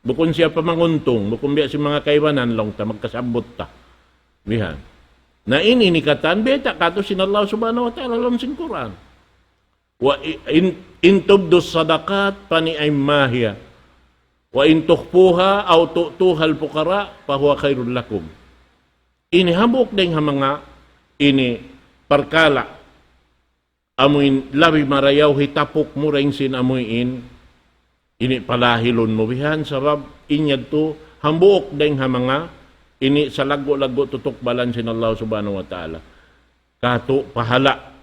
Bukun siya pa manguntung, bukun biya' sin manga kaibanan, laung ta, magkasabbut ta. Bihan. Na ini ini katan, biyayta' katu' sin Allah Subhanahu wa Ta'ala lawm sin Qur'an. وإن تبدوا الصدقات فنعم هي وإن تخفوها أو تؤتوها الفقراء فهو خير لكم. Ini hambuuk dayn ha manga ini parkala' amuin labi marayaw hitapuk mu dayn sin amuin ini palahilun mu bihan sabab in yadtu hambuuk dayn ha manga ini salaggu'-laggu' tutukbalan sin Allah Subhanahu wa Ta'ala. Katu' pahala'.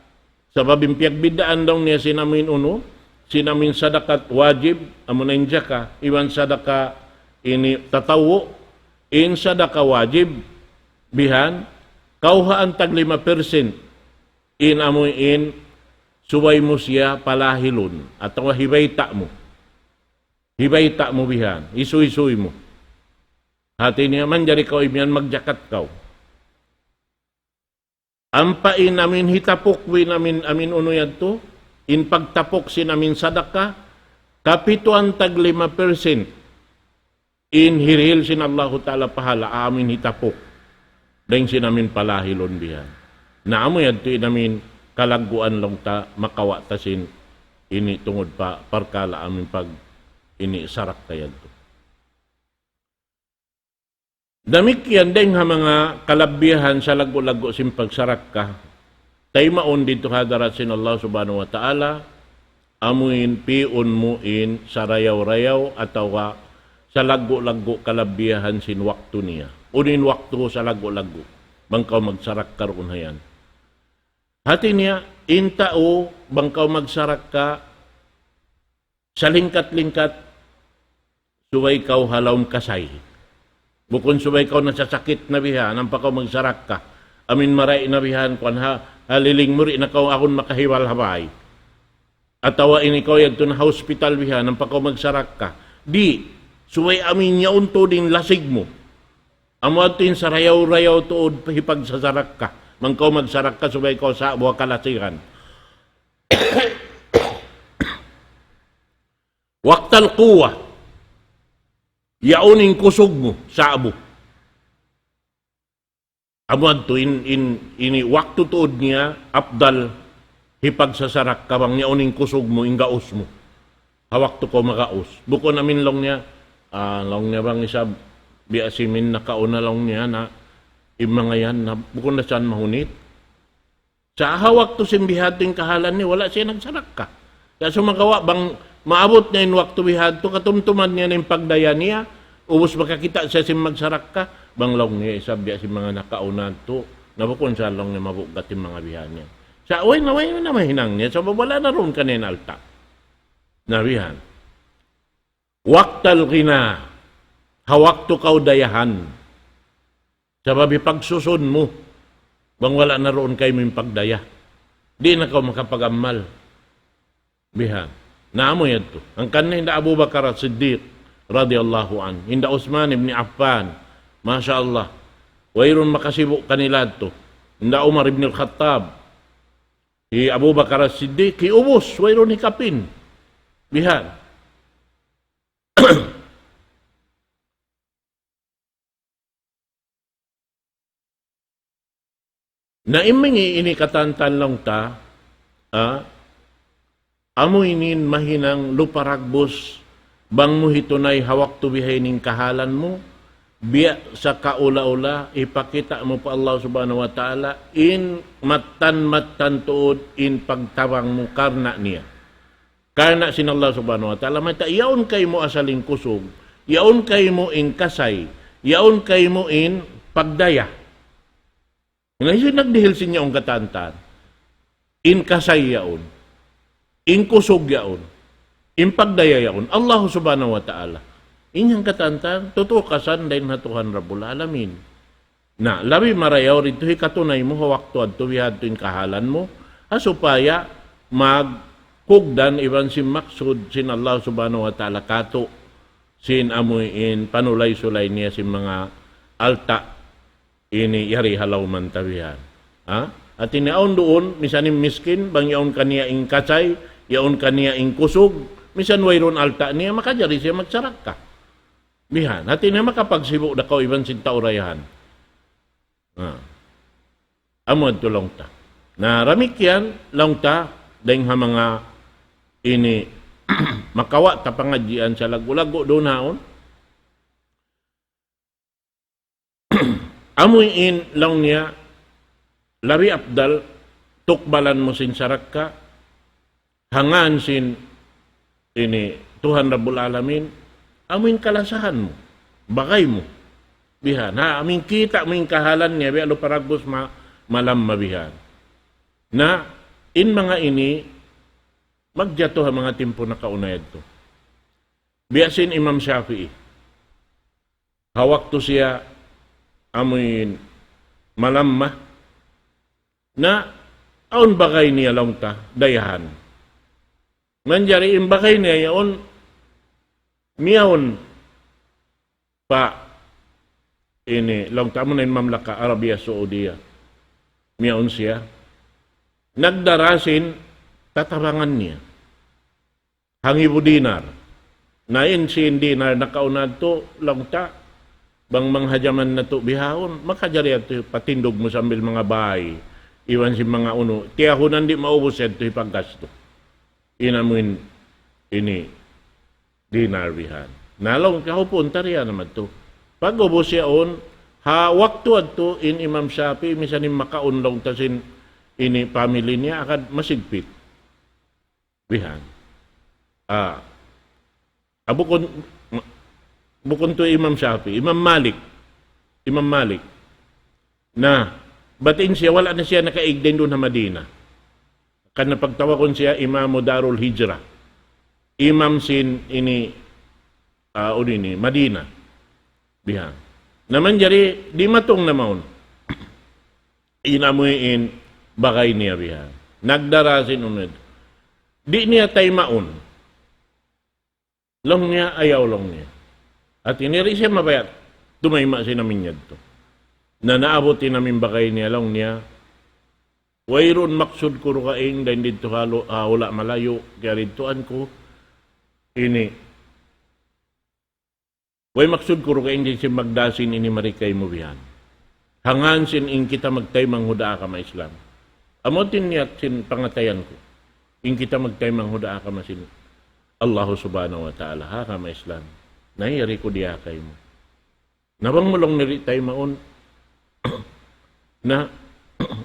Sabab in piyagbiddaan daw niya sin amuin unu, sin amuin sadakat wajib, amuna in jaka, iban sadaka ini tatawwu', in sadaka wajib, bihan, kawhaan tag lima percent, in amuin subay mu siya palahilun, atawa hibayta' mu. Hibayta' mu bihan, isuy-suy mu. Hati niya manjari kaw imiyan magjakat kaw. Ampa in amin hitapuk wi in amin, amin unu yadtu, in pagtapuk sin amin sadaka, kapituan tag lima percent in hirihil sin Allahu Ta'ala pahala amin hitapuk. Dayn sin amin palahilun bihan. Na amu yadtu in amin kalagguan laung ta makawa' ta sin ini tungud pa parkala' amin pag ini sarakka yadtu. Damikkiyan dayn ha manga kalabbihan salaggu'-laggu' sin pagsarakka, taymaun didtu ha hadarat sin Allah Subhanahu wa Ta'ala, amuin pi'un mu in sarayaw-rayaw atawa salaggu'-laggu' kalabbihan sin waktu niya. Unu in waktu salaggu'-laggu', bang kaw magsarakka duun ha yan. Hati niya, in tau, bang kaw magsarakka, salingkat-lingkat, subay kaw ha lawm kasay. Bukun subay kaw nasasakit na bihan, ampa kaw magsarakka. Amin maray na bihan, kuwan ha, ha liling mu di' na kaw awn makahiwal ha bay. Atawa ini kaw yadtu na ha hospital bihan, ampa kaw magsarakka. Di', subay amin yaun tuud in lasig mu. Amu yadtu in sarayaw-rayaw tuud hipagsasarakka. Bang kaw magsarakka, subay kaw sa'bu ha kalasigan. وقت القوة, yaun in kusug mu, sa'bu. Amu yadtu in, in, ini waktu tuud niya, afdal, hipagsasarakka bang yaun in kusug mu, in gaus mu. Ha waktu kaw magaus. Bukun amin laung niya, ah, laung niya bang isab, biya' sin amin nakauna laung niya na, in manga yan na, bukun na siya mahunit. Sa' ha waktu sin bihadtu in kahalan niya, wala' siya nagsarakka. Sa' sumagawa' bang maabut na in waktu bihadtu, katumtuman niya na in pagdaya niya, ubus makakita' siya sin magsarakka, bang laung niya isab biya' sin manga nakauna tu, na bukun sa' laung niya mabugat in manga bihan niya. Sa' way na, way na mahinang niya, sabab wala' na duun kaniya in alta'. Na bihan. وقت الغنى, ha waktu kaw dayahan. Sabab hipagsusun mu, bang wala' na duun kaymu in pagdaya. Di' na kaw makapag-amal. Bihan. Na amu yadtu. Hangkan na hinda Abu Bakar As-Siddiq, radiyallahu anhu. Hinda Uthman ibn Affan, masha Allah. Wayruun makasibu' kanila yadtu. Hinda Umar ibn al-Khattab, hi Abu Bakar as-Siddiq, hi ubus, wayruun hikapin. Bihan. Na imbingi ini katantan laung ta, ah, amu ini in mahinang lupa ragbus, bang mu hitunay ha waktu bihaini in kahalan mu, biya' sa kaula-ula, hipakita' mu pa Allah Subhanahu wa Ta'ala, in mattan-mattan tuud in pagtabang mu karna' niya. Karna' sin Allah Subhanahu wa Ta'ala, mayta' yaun kaymu asal in kusug, yaun kaymu in kasay, yaun kaymu in pagdaya. Na hisiyu in nagdihil sin yaun katantan? In kasay yaun, in kusug yaun, in pagdaya yaun, Allah Subhanahu wa Ta'ala. In yan katantan, tutukasan dayn ha Tuhan Rabbul Alamin. Na, labi marayaw didtu hikatunay mu ha waktu yadtu, bihadtu in kahalan mu, ha supaya magkugdan iban sin maksud sin Allah Subhanahu wa Ta'ala katu', sin amu in panulay-sulay niya sin manga alta' ini yari ha lawm ta bihan. Ha? Hati niya awn duun, misan in miskin, bang yaun kaniya in kasay, yaun kaniya in kusug, misan wayruun alta' niya, makajari siya magsarakka. Bihan, hati niya makapagsibu' da kaw iban sin tau dayahan. Ha. Amu yadtu laung ta. Na damikkiyan laung ta, dayng ha manga ini makawa' ta pangadjian sa laggu'-laggu' duun haun. Amu in laung niya, labi afdal, tukbalan mu sin sarakka, ha ngan sin ini Tuhan Rabbul Alamin, amu in kalasahan mu, bagay mu. Bihan, ha, amu in kita' mu in kahalan niya, biya' lupa ragbus ma-, malamma bihan. Na, in manga ini, magjatu ha manga timpu nakauna yadtu. Biya' sin Imam Shafi'i. Ha waktu siya amuin malamma, na awn bagay niya laung ta, dayahan. Manjari in bagay niya yaun, miyaun pa ini, laung ta amu na in Mamlaka Arabia Saudia. Miyaun siya. Nagdara sin tatabangan niya. Hangibu dinar. Na in sin dinar nakauna tu, laung ta, bang manghajaman natu' bihaun, makajari yadtu patindug mu sambil manga bay, iban sin manga unu, tiyahunan di' maubus yadtu hipaggastu. In amuin ini dinar bihan. Na laung, kahupun tariya naman tu. Pag-ubus yaun, ha waktu yadtu in Imam Shafi'i, misan in makaun laung ta sin ini family niya, agad masigpit. Bihan. Ah. Ah, bukun, bukun tu Imam Shafi'i, Imam Malik. Imam Malik. Na, bat in siya, wala' na siya nakaig dayn duun ha Madina. Kan na pagtawagun siya Imamu Darul Hijrah. Imam sin ini, ah, unu ini, Madina. Bihan. Na manjari, dimatung na mawn. In amuin bagay niya bihan. Nagdara sin unu yadtu. Di' niya taymaun. Laung niya, ayaw laung niya. Hati niya di' siya mabaya' tumayma' sin amuin yadtu. Na naabut in amuin bagay niya, laung niya, wayruun maksud ku dugaing dayn didtu ha lu-, ha hula' malayu', kiyarituan ku ini. Way maksud ku dugaing sin magdā sin ini mari kaymu bihan. Ha ngan sin in kita magtaymanghud ha agama Islam. Amu in niyat sin pangatayan ku. In kita magtaymanghud ha agama sin Allah Subhanahu wa Ta'ala, ha agama Islam. Na yari ku diyā kaymu. Na bang mu laung niya di' taymaun. Na,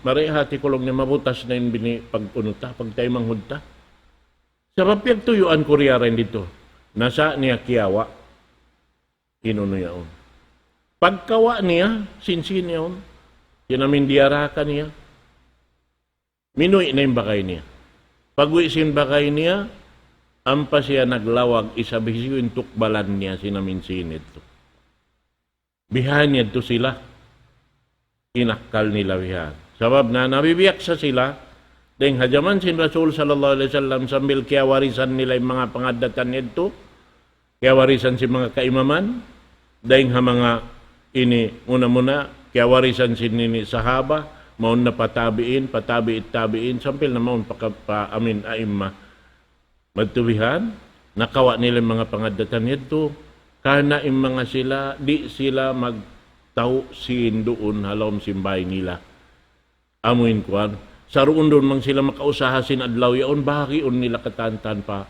mari hati ku laung niya mabutas na in bini pag-unu ta, pagtaymanghud ta. Sabab piyagtuyuan ku riya dayn didtu. Na sa' niya kiyawa' in unu yaun. Pagkawa' niya, sin sīn yaun. Yan amuin diyarā kaniya. Minuwi' na in bagay niya. Pag-uwi' sin bagay niya, ampa siya naglawag isab hisiyu in tukbalan niya sin amuin sīn yadtu. Bihan yadtu sila. In akkal nila bihan. Sabab na nabibiyaksa sila, dayng ha jaman sin Rasul sallallahu alayhi wasallam sambil kiyawarisan nila in manga pangaddatan yadtu, kiyawarisan sin manga kaimaman, dayn ha manga ini, muna-muna, kiyawarisan sin ini sahaba, mawn na pa tabi'in, pa tabi'it tabi'in, sampay na mawn pa, pa amin aimma. Madtu bihan, nakawa' nila in manga pangaddatan yadtu, karna' in manga sila, di' sila magtau' sin duun ha lawm sin bāy nila. Amu in kuwan, saruun-duun bang sila makausaha sin adlaw yaun, bahagiun nila katan-katan pa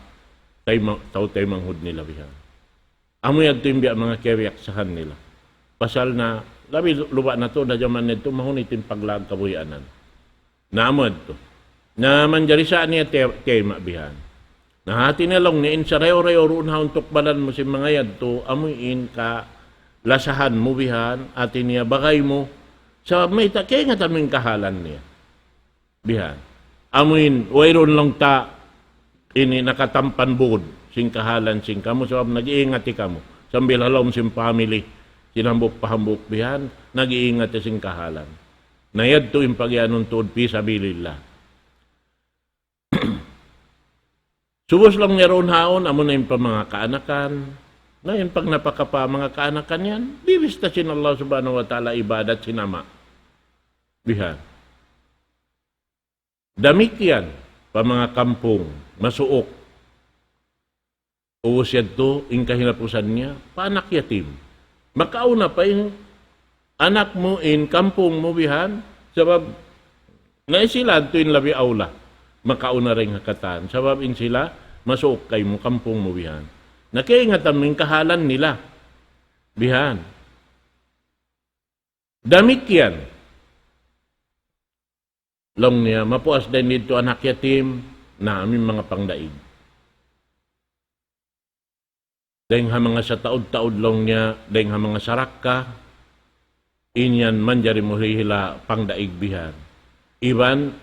tayma-, tau taymanghud nila bihan. Amu yadtu in biya' manga kiyabiyaksahan nila. Pasal na, labi lu-, luba' na tuud ha jaman yadtu, mahunit in paglag kabuhianan. Na amu yadtu. Na manjari sa niya te-, tema bihan. Na hati niya laung niya, in sarayaw-rayaw duun ha untuk balan mu sin manga yadtu, amu in kalasahan mu bihan, hati niya bagay mu, sabab mayta' kaingatan mu in kahalan niya. Bihan. Amu in, wayruun laung ta, ini nakatampan bud, sin kahalan sin kamu, sabab nag-iingati kamu. Sambil ha lawm sin family, sin hambuuk pa hambuuk bihan, nag-iingati sin kahalan. Na yadtu in pagiyanun tuud fi sabilillah. Subus laung niya duun haun, amu na in pa manga kaanakan. Na in pagnapaka pa manga kaanakan yan, bibista sin Allah Subhanahu wa Ta'ala ibadat sin ama'. Bihan. Damikkiyan pa manga kampung, masuuk. Ubus yadtu, in kahinapusan niya, pa anak yatim. Makauna pa in anak mu, in kampung mu bihan, sabab na sila yadtu in labi awla. Makauna dayn ha katan, sabab in sila masuuk kaymu, kampung mu bihan. Na kaingatan mu in kahalan nila. Bihan. Damikkiyan. Laung niya, mapuas dayn didtu anak yatim, na amu in manga pangdaig. Dayn ha manga sataud-taud laung niya, dayn ha manga sarakka, in yan manjari mu hihila pangdaig bihan. Iban,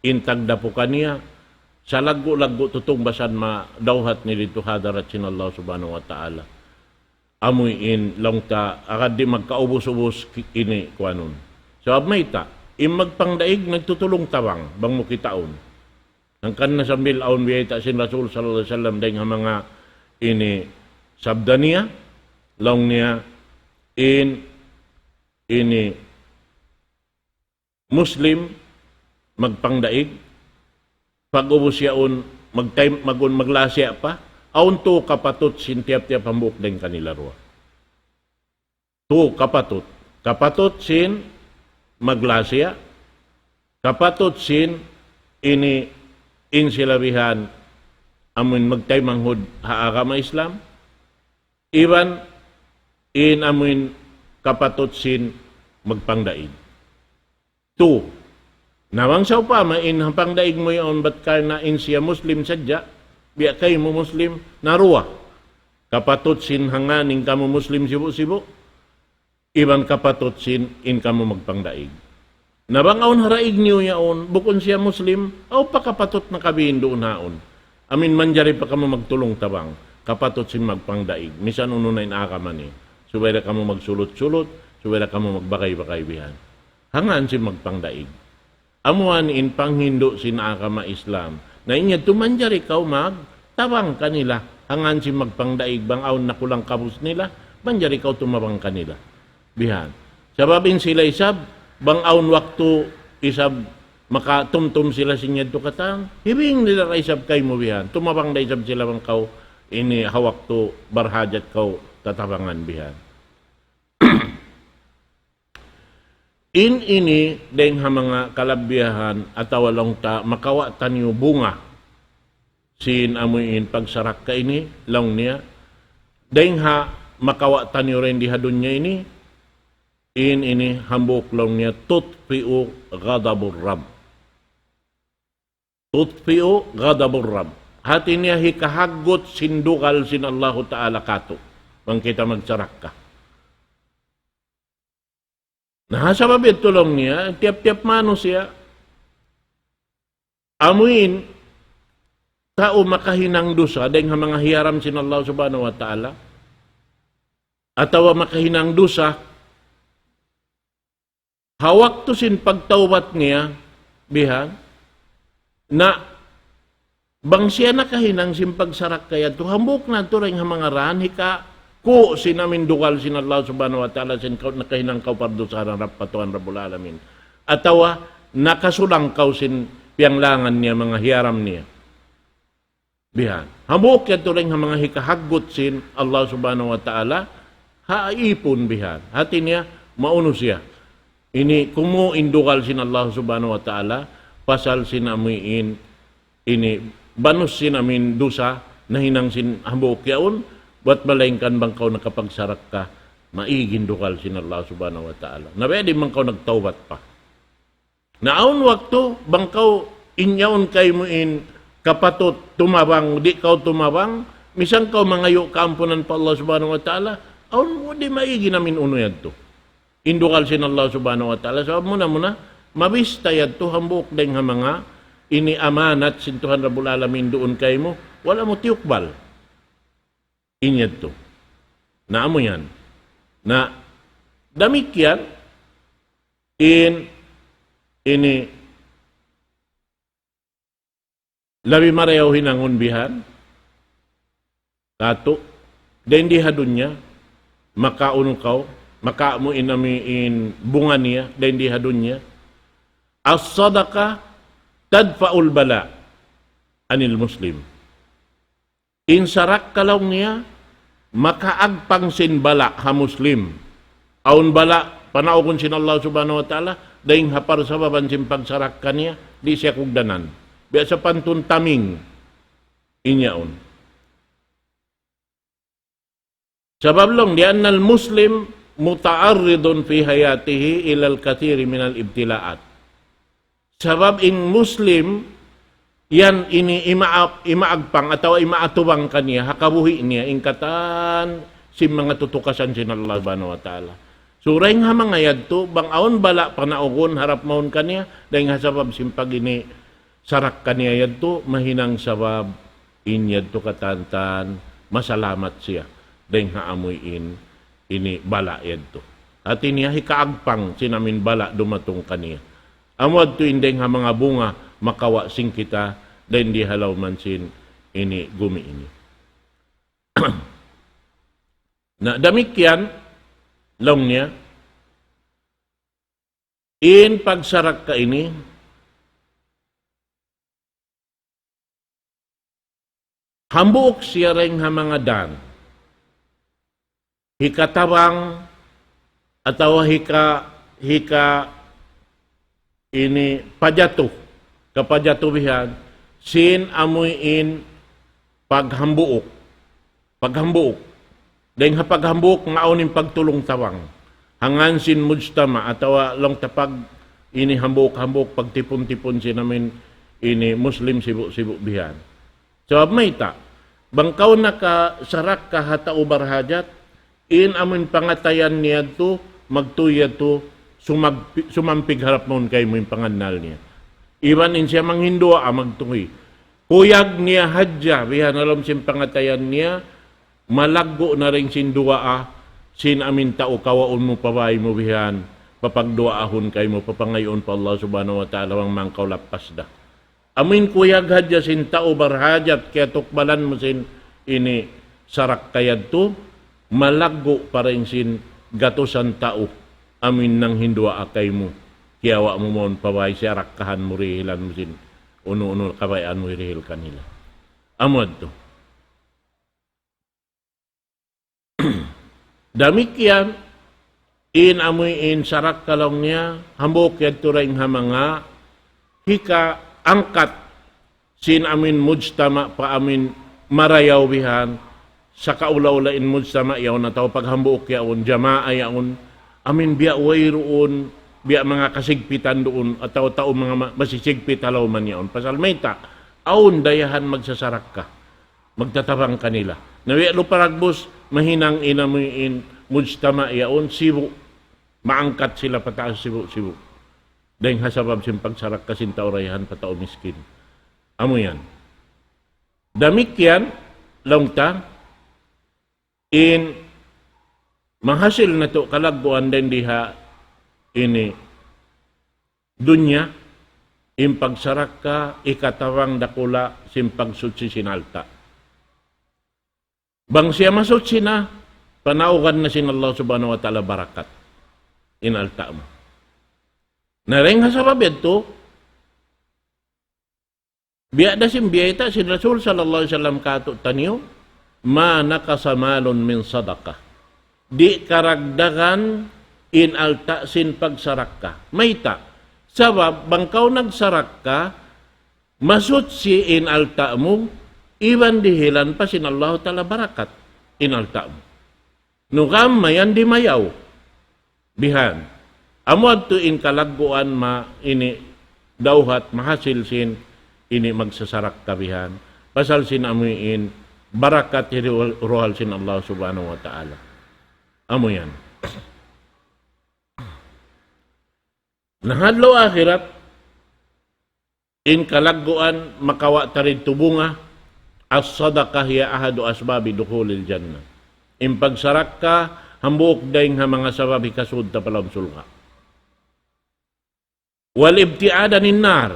in tagdapu kaniya, salaggu'-laggu' tutungbasan madawhat niya didtu ha hadarat sin Allah Subhanahu wa Ta'ala. Amu in laung ta, agad di' magkaubus-ubus ki-, ini kuanun. Sabab mayta', in magpangdaig nagtutulung tabang, bang mu kitaun. Hangkan na sambil awn biyayta' sin Rasul sallallahu alayhi wasallam dayn ha manga ini sabda niya, laung niya, in ini Muslim magpangdaig, pag-ubus yaun, magtay-, magun-, maglasiya pa, awn tū kapatut sin tiyap-tiyap hambuuk dayn kanila duwa. Tū kapatut. Kapatut sin maglasiya, kapatut sin ini in sila bihan amun magtaymanghud ha agama Islam, iban in amun kapatut sin magpangdaig. Tū. Na bang sawpama in ha pangdaig mu yaun bat karna' in siya Muslim sadja, biya' kaymu Muslim, na duwa. Kapatut sin hangkan in kamu Muslim sibu'-sibu', iban kapatut sin in kamu magpangdaig. Na bang awn ha daig niyu yaun, bukun siya Muslim, awn pa kapatut na kabihin duun haun. Amin manjari pa kamu magtulung tabang, kapatut sin magpangdaig. Misan unu na in agama niya. Subay da kamu magsulut-sulut, subay da kamu magbagay-bagay bihan. Hangkan sin magpangdaig. Amu yan in panghindu' sin agama Islam. Na in yadtu manjari kaw magtabang kanila. Hangkan sin magpangdaig bang awn nakulang kabus nila, manjari kaw tumabang kanila. Bihan. Sabab in sila isab, bang awn waktu isab makatumtum sila sin yadtu katan, hibing nila da isab kaymu bihan. Tumabang da isab sila bang kaw ini ha waktu barhajat kaw tatabangan bihan. In ini dayn ha manga kalabihan atawa laung ta makawa' taniyu bunga sin amu in pagsarakka ini, laung niya, dayn ha makawa' taniyu dayn di ha dunya ini, in ini hambuuk laung niya, تطفئ غضب الرب. تطفئ غضب الرب. Hati niya hikahaggut sin dugal sin Allahu Ta'ala katu'. Bang kita magsarakka. Na, ha sabab yadtu laung niya, tiyap-tiyap manusiya', amuin tau makahinang dusa, dayn ha manga hiyaram sin Allah Subhanahu wa Ta'ala, atawa makahinang dusa, ha waktu sin pagtawbat niya, bihan, na Bang siya nakahinang sin pagsarakka yadtu, hambuuk na tuud in ha manga dān hika-, ku sin amuin dugal sin Allah Subhanahu wa Ta'ala, sin kaw-, nakahinang kaw pardusahan harap pa Tuhan Rabbul Alamin. Atawa nakasulang kaw sin piyanglangan niya, manga hiyaram niya. Bihan. Hambuuk yadtu dayn ha manga hikahaggut sin Allah Subhanahu wa Ta'ala, ha ipun bihan. Hāti niya, maunu siya. Ini kumu in dugal sin Allah Subhanahu wa Ta'ala, pasal sin amuin ini banus sin amuin dusa, nahinang sin hambuuk yaun, bat malaingkan bang kaw nakapagsarakka, maig in dugal sin Allah Subhanahu wa Ta'ala. Na bang di' man kaw nagtawbat pa. Na awn waktu, bang kaw in yaun kaymu in kapatut tumabang, di' kaw tumabang, misan kaw mangayu' kaampunan pa Allah Subhanahu wa Ta'ala, awn mu di' maig in amuin unu yadtu. In dugal sin Allah Subhanahu wa Ta'ala, sabab muna-muna, mabista yadtu hambuuk dayn ha manga ini amanat sin Tuhan Rabbul Alamin duun kaymu, wala' mu tiyukbal. In yadtu. Na amu yan. Na damikkiyan, in, ini, labi marayaw hinangun bihan, katu', dayn di ha dunya, makaunu kaw, makaamu in amuin bunga niya, dayn di ha dunya. الصدقة تدفع البلاء عن المسلم. In sarakka laung niya, makaagpang sin bala' ha Muslim. Awn bala' panaugun sin Allah Subhanahu wa Ta'ala, dayn ha parsababan sin pagsarakka niya, di' siya kugdanan. Biya' sapantun taming, in yaun. Sabab laung, لأن المسلم متعرض في حياته إلى الكثير من الابتلاءات. Sabab in Muslim, yan ini imaap-, imaagpang atawa imaatubang kaniya, ha kabuhi' niya, in katan sin manga tutukasan sin Allah Subhanahu wa Ta'ala. So, dayn ha manga yadtu, bang awn bala' panaugun harap mawn kaniya, dayn ha sabab sin pag-ini sarakka niya yadtu, mahinang sabab in yadtu katantan, masalamat siya. Dayn ha amuin, ini bala' yadtu. Hāti niya hikaagpang sin amuin bala' dumatung kaniya. Amu yadtu in dayn ha manga bunga makawa' sin kita, dayn di ha lawm sin ini gumi ini. Na damikkiyan, laung niya, in pagsarakka ini, hambuuk siya dayn ha manga dān. Hikatabang atawa hika, hika ini pajatu, kapajatu bihan, sin amuin paghambuuk. Paghambuuk. Dayn ha paghambuuk, maawn in pagtulung-tabang. Hangkan sin mujtama' atawa laung ta pag ini hambuuk-hambuuk, pagtipun-tipun sin amuin ini Muslim sibu'-sibu' bihan. Sabab mayta', bang kaw nakasarakka ha tau barhajat, in amuin pangatayan niya yadtu, magtuy yadtu, sumagpi-, sumampig harap mawn kaymu in pangannal niya. Iban in siya manghinduwaa magtuy. Kuyag niya hadja, bihan ha lawm sin pangatayan niya, malaggu' na dayn sin duwaa, sin amuin tau kawaun mu pa bāy mu bihan, papagduwaahun kaymu, papangayuun pa Allah Subhanahu wa Ta'ala, bang man kaw lappas da. Amuin kuyag hadja sin tau barhajat, kiyatukbalan mu sin ini sarakka yadtu, malaggu' pa dayn sin gatusan tau, amuin nanghinduwaa kaymu, kiyawa' mu mawn pa bāy, siyarakkahan mu, rihilan mu sin unu-unu kabayaan mu hirihil kanila. Amu yadtu. Damikkiyan, in amuin sarakka laung niya, hambuuk yadtu dayn ha manga hikaangkat sin amuin mujtama' pa amuin marayaw bihan, sakaula-ula in mujtama' yaun atawa paghambuuk yaun, jamaa yaun, amuin biya' wayruun, biya' manga kasigpitan duun, atawa tau manga ma-, masisigpit ha lawm niya yaun. Pasal mayta', awn dayahan magsasarakka. Magtatabang kanila. Na biya' lupa dagbus, mahinang in amuin mujtama' yaun sibu'. Maangkat sila pataas sibu'-sibu'. Dayn ha sabab sin pagsarakka sin tau dayahan pa tau miskin. Amu yan. Damikkiyan, laung ta, in mahasil natu' kalagguan dayn di ha ini dunya, in pagsarakka, hikatabang dakula' sin pagsuchi sin alta'. Bang siya masuchi na, panaugan na sin Allah Subhanahu wa Ta'ala barakat in alta' mu. Na dayn ha sabab yadtu, biya' da sin biyayta' sin Rasul sallallahu alayhi wasallam kātu'niyu, ما نقص مال من صدقة. Di' karagdagan in alta' sin pagsarakka. Mayta'? Sabab, bang kaw nagsarakka, masuchi in alta' mu, iban dihilan pa sin Allahu Ta'ala barakat in alta' mu. Nu kam mayan di' mayaw. Bihan. Amu yadtu in kalagguan ma ini dawhat mahasil sin ini magsasarakka bihan. Pasal sin amu in barakat hi ruhal sin Allah Subhanahu wa Ta'ala. Amu yan. Na ha adlaw akhirat, in kalagguan makawa' ta didtu bunga, الصدقة هي أحد أسباب دخول الجنة. In pagsarakka, hambuuk dayn ha manga sabab hikasud ta pa lawm surga'. والابتعاد عن النار,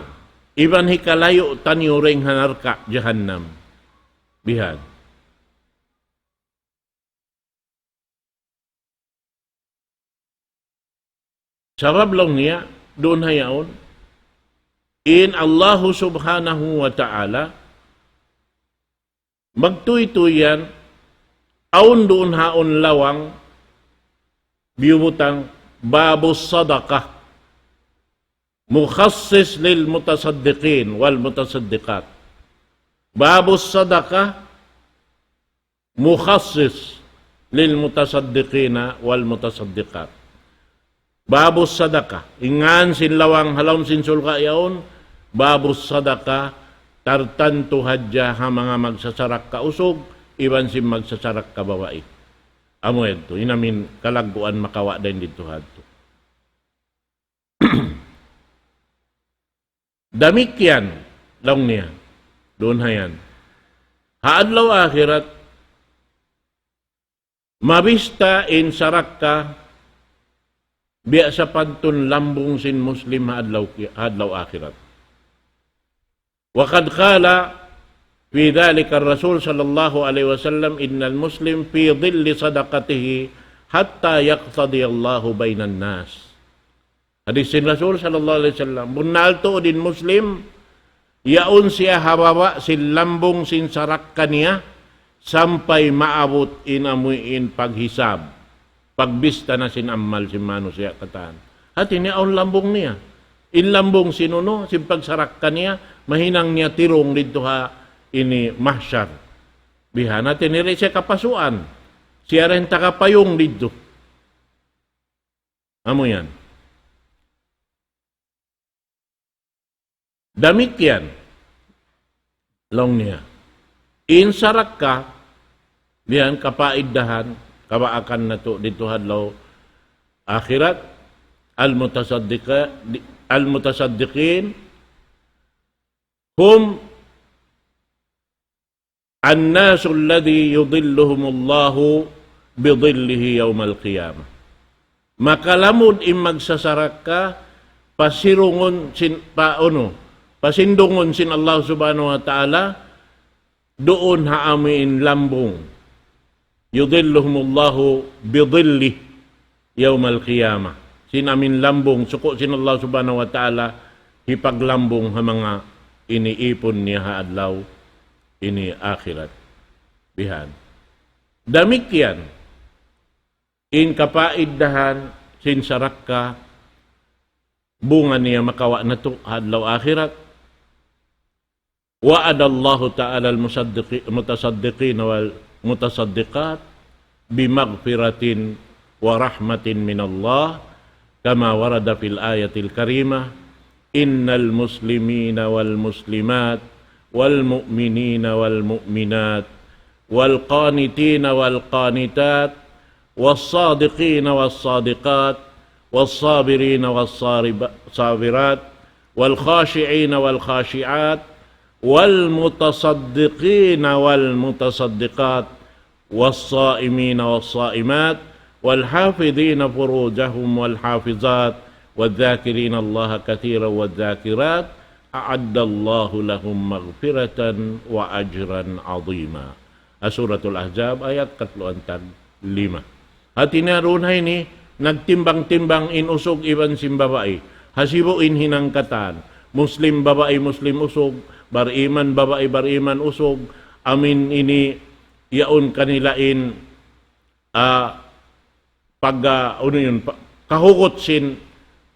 iban hikalayu' taniyu dayn ha narka' jahannam. Bihan. Sabab laung niya, duun ha yaun, in Allahu Subhanahu wa Ta'ala, magtuytuy yan, awn duun ha yaun lawang, biyubutang, باب الصدقة، مخصص للمتصدقين والمتصدقات. باب الصدقة، مخصص للمتصدقين والمتصدقات. باب الصدقة. In ngan sin lawang ha lawm sin surga' yaun, باب الصدقة, tartantu hadja ha manga magsasarakka usug, iban sin magsasarakka babai. Amu yadtu, in amin kalagguan makawa' dayn didtu ha yadtu. Damikkiyan, laung niya. Duun ha yan. Ha adlaw akhirat, mabista in sarakka, biya' sapantun lambung sin Muslim ha adlaw, ha adlaw akhirat. وقد قال في ذلك الرسول صلى الله عليه وسلم: إن المسلم في ظل صدقته حتى يقتضي الله بين الناس. Hadis sin Rasul sallallahu alayhi wasallam, bunnal tuud in Muslim, yaun siya ha baba' sin lambung sin sarakka niya, sampay maabut in amuin paghisab, pagbista na sin amal sin manusiya' katan. Hati niya awn lambung niya. In lambung sin unu, sin pagsarakka niya, mahinang niya tirung didtu ha ini mahsyar. Bihan hati niya di' siya kapasuan. Siya da in tagapayung didtu. Amu yan. Damikkiyan, laung niya. In sarakka, yan kapaiddahan, kabaakan natu' didtu ha adlaw akhirat, المتصدق-، المتصدقين هم الناس الذي يظلهم الله بظله يوم القيامة. Makalamud in magsasarakka, pasirungun sin, pa, unu, pasindungun sin Allah Subhanahu wa Ta'ala, duun ha amuin lambung. يظلهم الله بظله يوم القيامة. Sin amuin lambung, suku' sin Allah Subhanahu wa Ta'ala, hipaglambung ha manga ini ipun niya ha adlaw ini akhirat. Bihan. Damikkiyan, in kapaiddahan sin sarakka, bunga niya makawa' natu' ha adlaw akhirat. وعد الله تعالى المصدق-، المتصدقين والمتصدقات بمغفرة ورحمة من الله، كما ورد في الآية الكريمة: إن المسلمين والمسلمات والمؤمنين والمؤمنات والقانتين والقانتات والصادقين والصادقات والصابرين والصابرات والخاشعين والخاشعات والمتصدقين والمتصدقات والصائمين والصائمات والحافظين فروجهم والحافظات والذاكرين الله كثيرا والذاكرات أعد الله لهم مغفرة وأجرا عظيما. Suratul Ahzab, ayat katluan tag lima. Hati niya duun ha ini, nagtimbang-timbang in usug iban sin babai. Hasibu in hinang katan. Muslim babai, Muslim usug. Bariman babai, bariman usug. Amin ini yaun kanila in, ah, pag, ah, unu yun, pa-, kahugut sin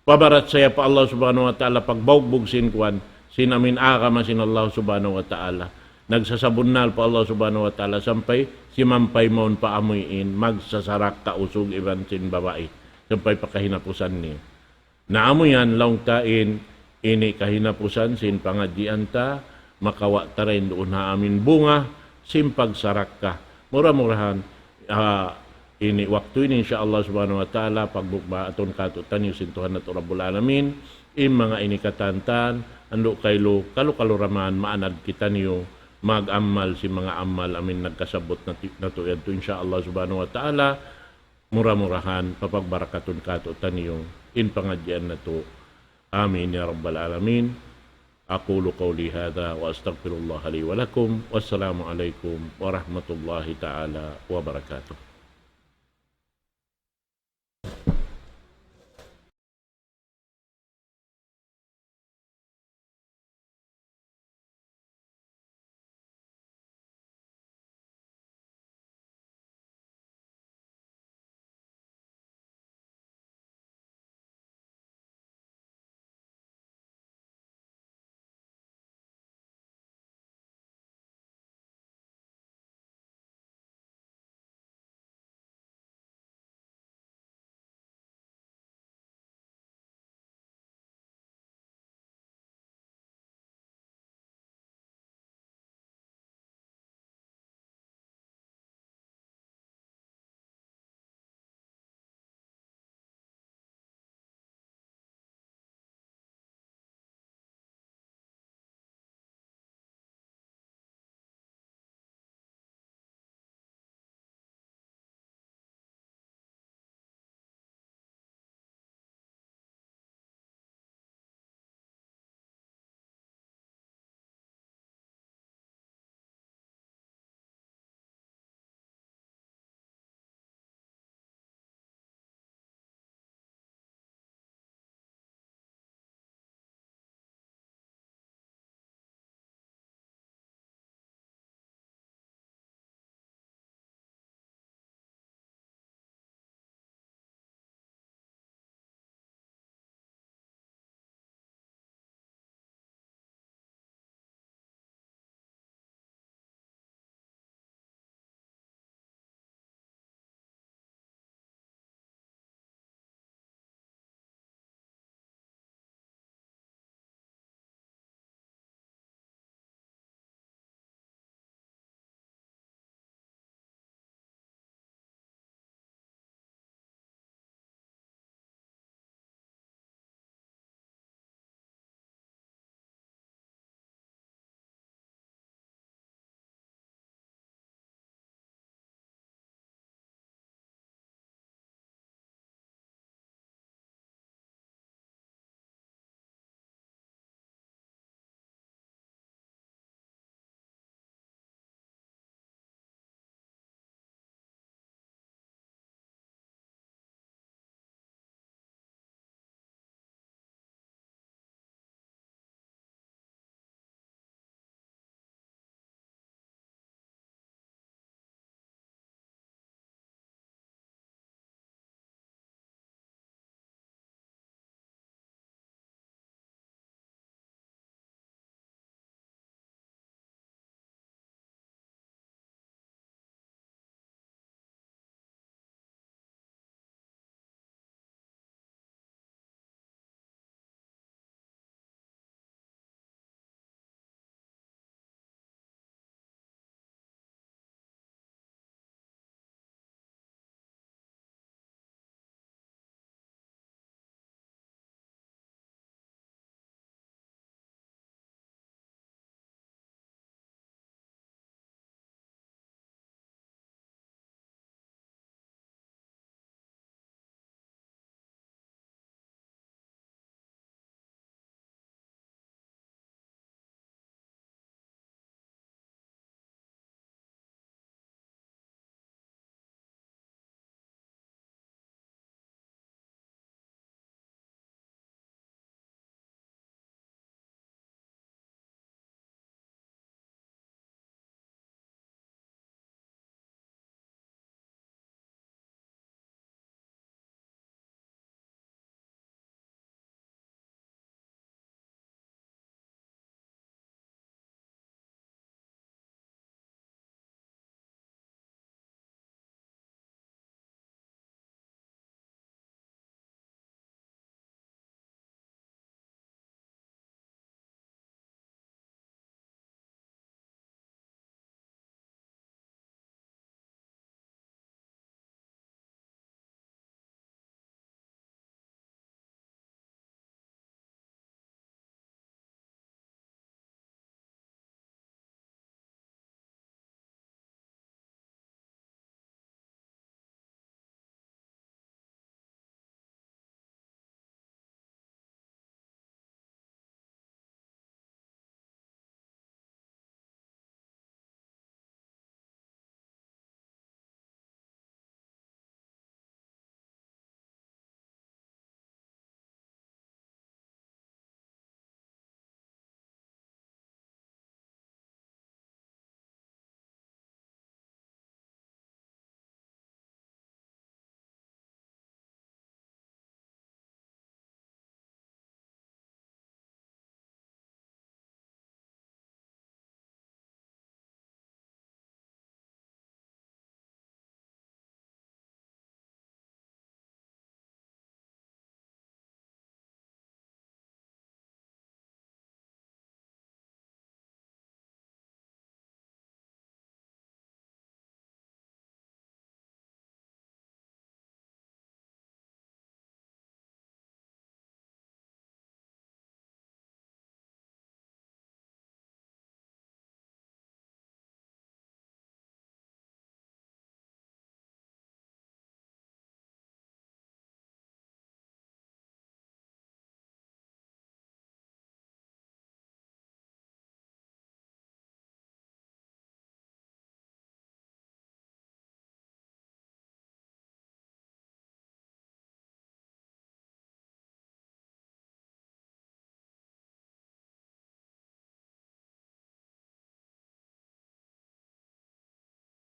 pabarat saya pa Allah Subhanahu wa Ta'ala, pagbaugbug sin kuwan, sin amin agama sin Allah Subhanahu wa Ta'ala. Nagsasabunnal pa Allah Subhanahu wa Ta'ala, sampay simampay mawn pa amuin, magsasarakka usug iban sin babai. Sampay pa kahinapusan niya. Na amu yan, laung ta in, ini kahinapusan sin pangadjian ta, makawa' ta dayn duun ha amin bunga, sin pagsarakka. Mura-murahan, ah, ini waktu ini, insya Allah Subhanahu wa Ta'ala, pagbubaatun katu'taniyu sin Tuhan natu' Rabbul Alamin, in manga ini katantan, andu' kailu, kalu-kalu da man, maanad kitaniyu, mag-amal sin manga amal, amin nagkasabut natu', natu' yadtu, insya Allah Subhanahu wa Ta'ala, mura-murahan, papagbarakatun katu'taniyu, in pangadjian natu'. آمين يا رب العالمين. أقول قولي هذا وأستغفر الله لي ولكم. والسلام عليكم ورحمة الله تعالى وبركاته.